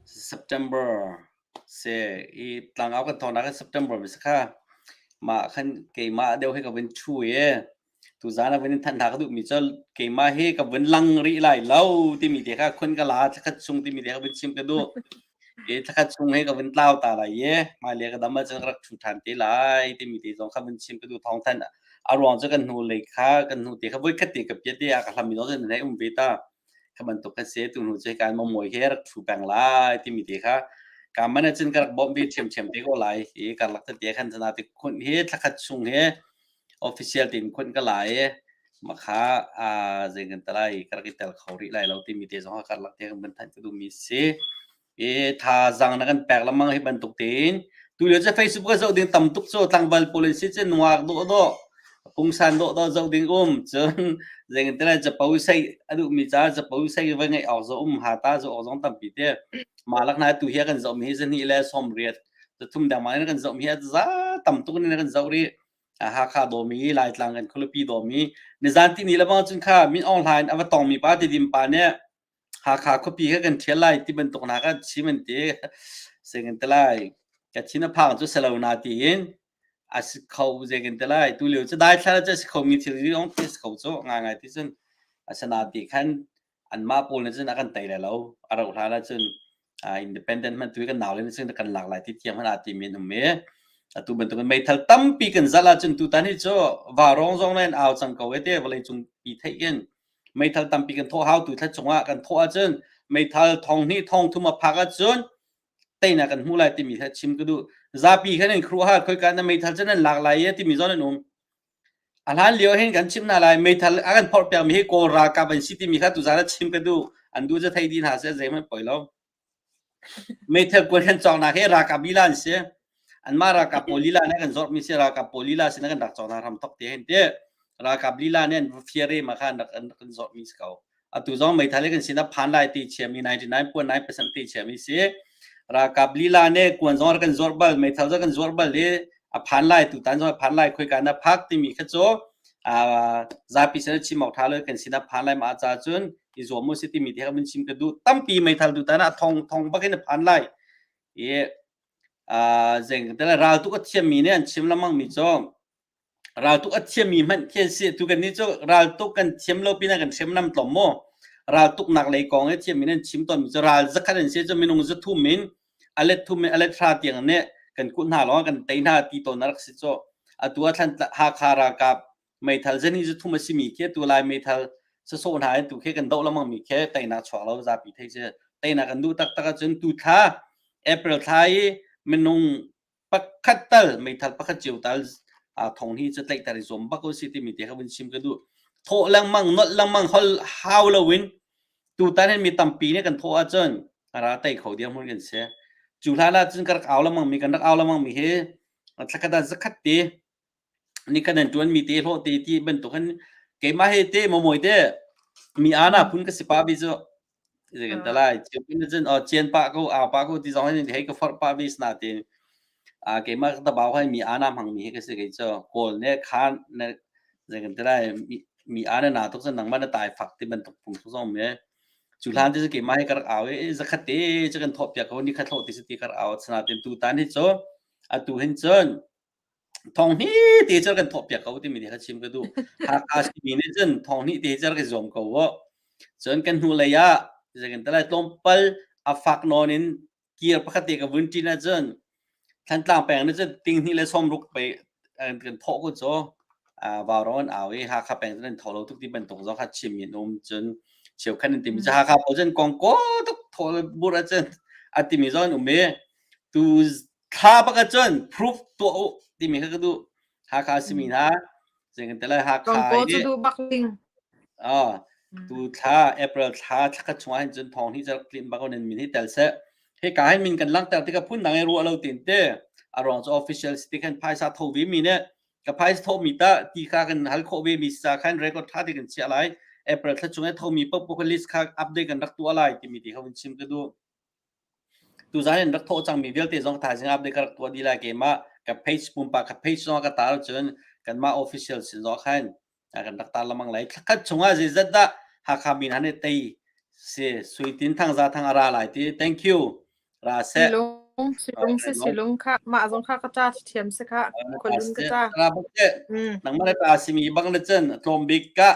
September. Si i tlangau kan thawknak in September mi si kha. Mah khan keimah deuh hi ka vun ṭhu i tuzaan ah vun in thanh hna ka duhmi cu keimah hi ka vun lang rih lai lo timi te kha khun ka la thlakhat chung timi te kha vun chim ka duh. I thlakhat chung hi ka vun tlau ta lai i hmailei ka dam ahcun ka rak ṭhu ṭhan te lai timi te zong kha vun chim ka duh. Thawng thanh a ruang cu kan hnu lei kha kan hnu te kha voikhat te ka piat i a ka hlam mi zong cu nan hei um ve ta. Kha bantuk kan si tu hnu cu kan mawi he rak ṭhu peng lai timi te kha ka man ahcun ka rak bawmh ve ṭhiamṭhiam te ko lai i karlak tete khan sana te khunh hi thlakhat chung hi official tein khunh ka lai i makha a zei kan talai ka rak i tel kho rih lai lo timi te zong karlak te kan van thanh ka duhmi si. I thazaang na kan pek lengmang hi bantuk tein tu lio cu Facebook ka zoh ding tam tuk cu tlangval pawl in si cu nuak dawh dawh pungsan dawh dawh zoh ding um cun zei te lai capo sei a duhmi ca capo sei va ngeih awk zo um hata zo awk zong tampi te mah lak na tu hi kan zoh mi hi zani le 80 thum dang ma in kan zoh mi hi za tam tuk in kan zoh rih Hakha dawmi Laitlang kan khualipi dawmi nizan ti ni le bang cun kha Min Aung Hlaing a va tongmi pa Tidim pa nih Hakha khuapi kha kan ṭhial lai ti bantuk hna kha chim an ti. Sing an ti lai. Ka thin a phang cu si lo na tiin a si kho zei kan ti lai. Tu lio cu daithla cu a si khomi thil zong ti a si kho cu ngaingai ti cun asina ti khan anmah pawl nih cun a kan tei lai lo. A rauh hlan ahcun independent hmanh tu kan nau le nih cun kan lak lai ti tiang hmanh aa timi an um i atu bantukin meithal tampi kan zalh ahcun tutan hi cu vaurawng zong in au cang ko e te vawleicung pi theih in meithal tampi kan thawh hau tu thla chungah kan thawh ahcun meithal thong hnih thong thum a phak ahcun teinak kan hmu lai timi kha chim ka duh zapi khan in khruah khoi ka na meithal cu nan lak lai e timi zawn an um a hlan lio hin kan chim hna lai meithal a kan phorh piak mi hi kawl ralkap an si timi kha tu zan chim ka duh an duh cu thei dih hna seh zeihmanh poi lo Meithal kuan kan cawknak hi ralkap lila an si. Anmah ralkap pawl lila nih kan zorhmi si ralkap pawl lila sin kan rak cawknak ram thok te hin ti. Ralkap lila nih an va fiar i mah kha an rak an rak zorhmi si ko. Atu zong meithal hi kan sin ah phan lai ti chiami 99.9% ti chiami si. Ralkap lila nih kuan zong rak kan zuarh bal, meithal zong kan zuarh bal i a phan lai tutan zong a phan lai khoika na phak timi kha cu zapi sin ah chim awk ṭha lo kan sin ah phan lai mah ca cun i zuam mu si timi te kha vun chim ka duh tampi meithal tu tan ah thong thong bak in a phan lai i zeng te ral tuk a thiammi nih an chim lengmang mi cu ral tuk a thiammi hmanh khi an si tu kan nih cu ral tuk kan thiam lo pinah kan hriamnam tlawm mu ral tuknak lei kong i thiammi nih an chim tawn mi cu ral zakhat an si cu minung zathum in alet thum in alet hra tiang nih kan kuh hna lawng kan tei hna ti tawn a rak si cu atu ah thlan Hakha ralkap meithal zani zu thum a simi khi tu lai meithal sasawh hna in tu khi kan doh lengmang mi khi teinak chuak lo zapi thei si teinak kan duh taktak ahcun tu thla April thla i minung pakhat tal meithal pakhat cio tal thong hi cu tlaihter i zuam bak u si timi te kha vun chim ka duh thawh lengmang nolh lengmang hol hau loin tutan hin mi tampi nih kan thawh ahcun ara tei kho dirhmun kan si cu hlan ah cun ka rak au lengmang mi kan rak au lengmang mi hi thlakhat ah zakhat te ni kan an ṭuan mi te hlawh te ti bantuk hin keimah he te maw te mi ana phun ka si pa bi cu zei kan talai chian cun o chian pa ko au pa ko ti zong hin hei ka forh pa bi sna te a keimah ka tabau hai mi ana hmang mi he ka si kei cu kawl ne khan ne zei kan talai mi ana na tuk cun nangmah na tai fak ti bantuk phung zong me cu hlan te cu keimah he ka rak au i zakhat te cu kan thawh piak ko ni khat hlawh ti si ti ka rak au sana tin tu tan hi cu atu hin cun Thong hnih te cu kan thawhpiak ko timi kha chim ka duh. Hakha simi nih cun thong hnih te cu rak i zuam ko u. Cun kan hnulei ah zeikan te lai tlawmpal a fak nawn in kir pakhat te ka vun ṭin ahcun Thantlang peng nih cun ting hnih le 60 pei kan thawh ko cu. Vaurawng an au i Hakha peng cun an tho lo tuk ti bantuk zong kha chim in um cun cheukhat an timi cu Hakha pawl cun kongkaw tuk thawh bur ahcun a timi zong an um i tu thla bak cun proof tuah u timi kha ka duh Hakha simi hna zei kan ti lai Hakha Kongkaw cu duh bak ding. Ah tu thla April thla thlakhat chungah hin cun thong hi rak tlin bak nan min hi tel seh he ka hin min kan langhter tikah phun dang i ruah lo tin te a ruang cu official si khan phaisa tho ve mi ne ka phaisa tho mi ta ti kha kan hal khawh ve mi sa khan record tha te kan chiah lai April thla chung i tho mi pop list kha update kan rak tuah lai timi ti kha vun chim ka duh Tuzaan in rak thawh cangmi vialte zong thaizing update ka rak tuah dih lai keimah ka page pumpak ka page zong ka tar cun kanmah official sin zong khan kan rak tar lengmang lai. Thlakhat chungah zeizat dah Hakha min han i tei si Sui Tin Thang Za Thang a ra lai ti. Thank you. Ra seh. Lung. Silung si silung kha mah zong kha ka ṭa thiam si kha khualun ka ṭa. Nangmah le ta simi bang na cun tlawm bik ka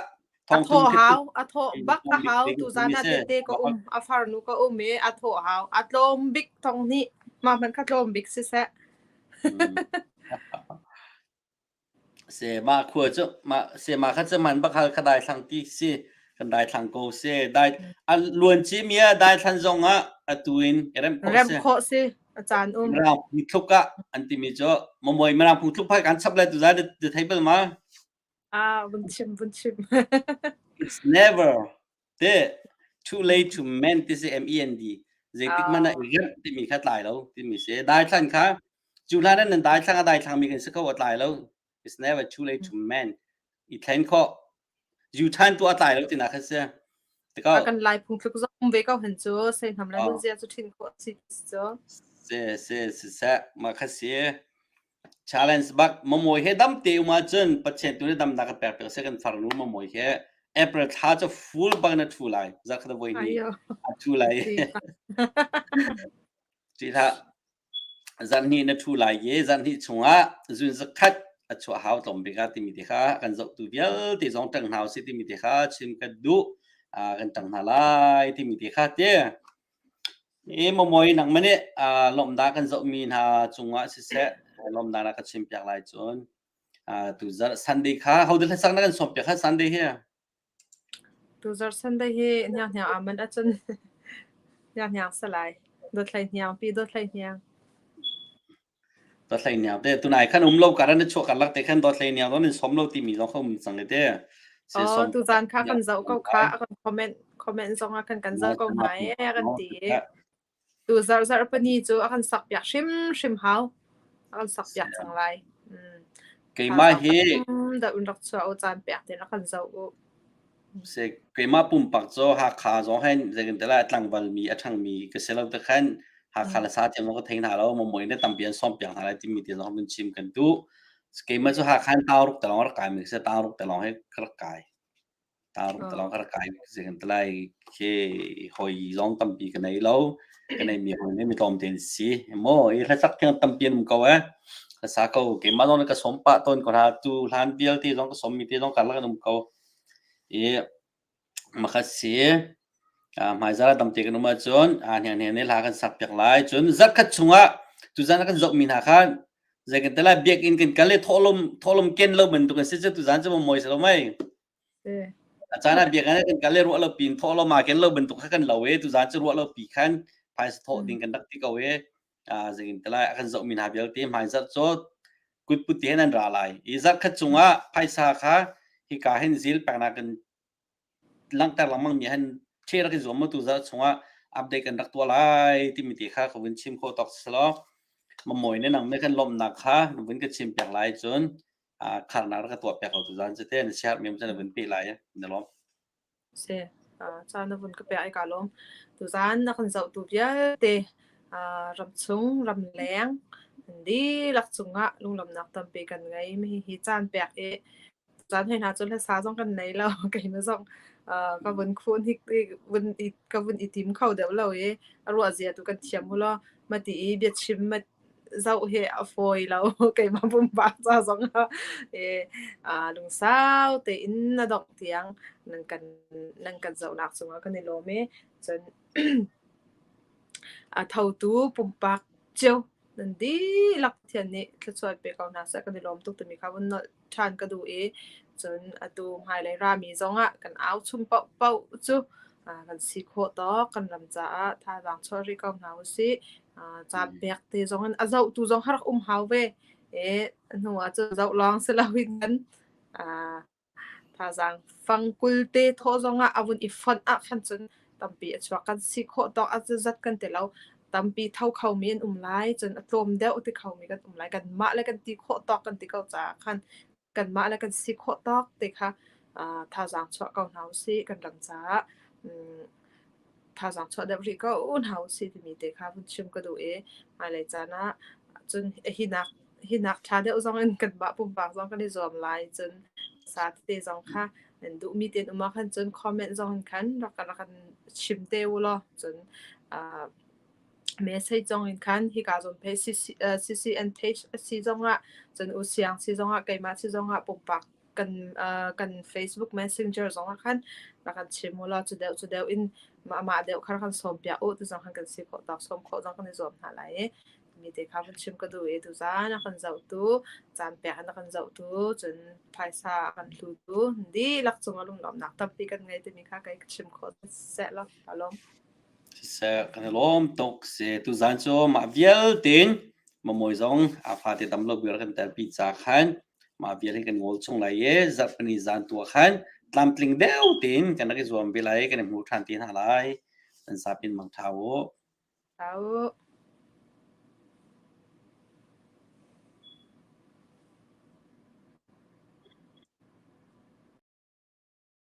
A thawh hau, a thawh bak a hau. Tuzan ah tete ka um, a farnu ka um i a thawh hau. A tlawm bik thong hnih, mah hmanh kha tlawm bik siseh. Se mah khua cu mah se mah kha cu man bak hal kha dai thlang ti si kan dai thlang ko se dai a luan ci mi a dai thlan zong ah atu in rem khawh Rem khawh si a caan um. Mirang phung thluk ah an timi cu mamoi mirang phung thluk phai kan chap lai tu zai de thei bal ma? Ah, vun chim vun chim. It's never te too late to mend ti si M E N D zeitik hmanh ah i remh timi kha tlai lo timi si dai thlan kha cu hlan nan dai thlang a dai thlang mi kan si kho a tlai lo. It's never too late to mend. I thlen khawh u than tu a tlai lo tina kha si. Tikau kan lai phung thluk zong ve ko han cu sei hnam la nun zia cu thin khawh si cu. Se se se se ma kha si Challenge bak mamawi he dam te um ahcun Pathian tu nih damnak a pek piak seh kan farnu mamawi he April thla cu full bang na thu lai zarkhat voi hnih a thu lai. Ti hlah zarhnih na thu lai i zarhnih chungah zun zakhat a chuah hau tlawm bik ah timi te kha kan zohtu vialte zong ṭang hna usih timi te kha chim kan duh kan ṭang hna lai timi te kha ti. Hi mamawi nangmah nih lawmhnak kan zohmi hna cungah siseh lawmhnak na ka chimpiak lai cun tuzarh Sunday kha hodah hlasak na kan sawmpiak kha Sunday hi? Tuzarh Sunday hi hniang hniang aa manh ahcun hniang hniang si lai. Dawt hlei hniang pi dawt hlei hniang. Dawt hlei hniang te tunai khan um lo karan na chuah karlak te khan dawt hlei hniang zong in som lo timi zong kha um cang te. Oh, tuzan kha kan zoh ko kha a kan comment comment zong ah kan kan zoh ko hna e a kan ti. Tu zarh zarh pani cu a kan sak piak hrim hrim hau. A kan sak piak cang lai. Keimah hi da un rak chuah u caan pek te rak kan zoh u. Se keimah pumpak cu Hakha zong hen zeitin te lai tlangval mi a ṭhang mi ka si lo te khan Hakha le sa thiam zong ka thei hna lo mamawi ne tampi an sawm piak hna lai timi te zong vun chim kan duh. Keimah cu Hakha in tauruk te lawng rak kai mi ka si tauruk te lawng he ka rak kai. Tauruk te lawng ka rak kai zeitin te lai khi hoi zong tampi ka nei lo. Ka nei mi hoi ne mi tlawm te an si. Maw i hlasak thiang tampi an um ko eh. Hlasa ko keimah zong ka sawm pah tawn ko hna tu hlan vialte zong ka sawm mi te zong karlak an um ko. I makhat si hmaizarh ah damte kan um ahcun hnianghniang nih hla kan sak piak lai. Cun zarhkhat chungah tuzan ah kan zohmi hna kha zei kan ti lai biakinn kan kal i thawhlawm thawhlawm ken lo bantuk an si cu tuzan cu mawi si lo mei. A caan ah biakinn ah kan kal i ruah lo pin thawhlawm aa ken lo bantuk kha kan lo i tuzan cu ruah lo pi khan phaisa thawh ding kan rak ti ko i zei kan ti lai a kan zohmi hna vialte hmaizarh cu kutput te hin an ra lai. I zarhkhat chungah phaisa kha hika hin zil peknak kan langhter lengmang mi han ṭhe rak i zuam mu tu zarh chungah update kan rak tuah lai timi te kha ka vun chim khawh tawk si law mamawi ne nang ne kan lawmhnak kha na vun ka chim piak lai cun kharnak rak ka tuah piak ko tu zan cu te na siar mi na vun pe lai na lawm. Si, caan na vun ka pek i kaa lawm. Tuzaan na kan zohtu vialte ramchung, ramleng nan dihlak cungah lunglawmhnak tampi kan ngei. Hihi caan pek i caan hoi hna cu hlasa zong kan nei lo. Keimah zong ka vun khun hi vun i ka vun i tim kho deuh lo i a ruah zia tu kan thiam u law mati i biachim zoh hi a fawi lo. Keimah pumpak ca zong ah lungsau tein na dongh tiang nan kan nan kan zohnak cungah kan i lawm i cun a thotu pumpak cio nan dihlak Pathian nih thluachuah pe ko hna seh kan i lawm tuk timi kha vun nolh ṭhan ka duh i cun atu hmailei rami zongah kan au chung paohpaoh cu kan si khawh tawk kan ram caah thazaang chuah rih ko hna usih. Caan pek te zong in a zohtu zong har um hau ve. E hnu ah cun zoh lawng si loin kan thazaang fang 20 te thawh zongah a vun i fonh ah khan cun tampi a chuak. Kan si khawh tawk a zat kan ti lo. Tampi tho khomi an um lai, cun a tlawm deuh ti khomi kan um lai. Kanmah le kan ti khawh tawk kan ti ko caah khan kanmah le kan si khawh tawk te kha thazaang chuah ko hna usih kan ram caah. Thazaang chuah deuh rih ko hna usih timi te kha vun chim ka duh i hmailei caan ah cun hinak hinak ṭha deuh zong in kanmah pumpak zong kan i zuam lai. Cun sa tete zong kha nan duhmi te an um ahkhan cun comment zong in khan rak rak kan chim te u law cun. Message zong in khan hika zawn pei CC, CCN page a si zongah cun U Siang si zongah keimah si zongah pumpak kan kan Facebook Messenger zongah khan rak kan chim u law cu deuh cu deuh in mah mah deuh kha kan sawm piak u tu zong khan kan si khawh tawk sawm khawh zong kan i zuam hna lai i mi te kha vun chim ka duh i tuzaan a kan zohtu caan pek in a kan zohtu cun phaisa a kan hlutu dihlak cungah lunglawmhnak tampi kan ngei timi kha kei ka chim khawh seh law ka lawm. Siseh, kan i lawm tuk. Si tuzaan cu mah vialte in mamawi zong a fate dam lo bia kan telpi ca khan mah vial hi kan ngol chung lai i zarhpini zaan tu ah khan tlamtling deuh tein kan rak i zuam ve lai kan i hmu ṭhan te hna lai. Nan zapin mangṭha u. Au.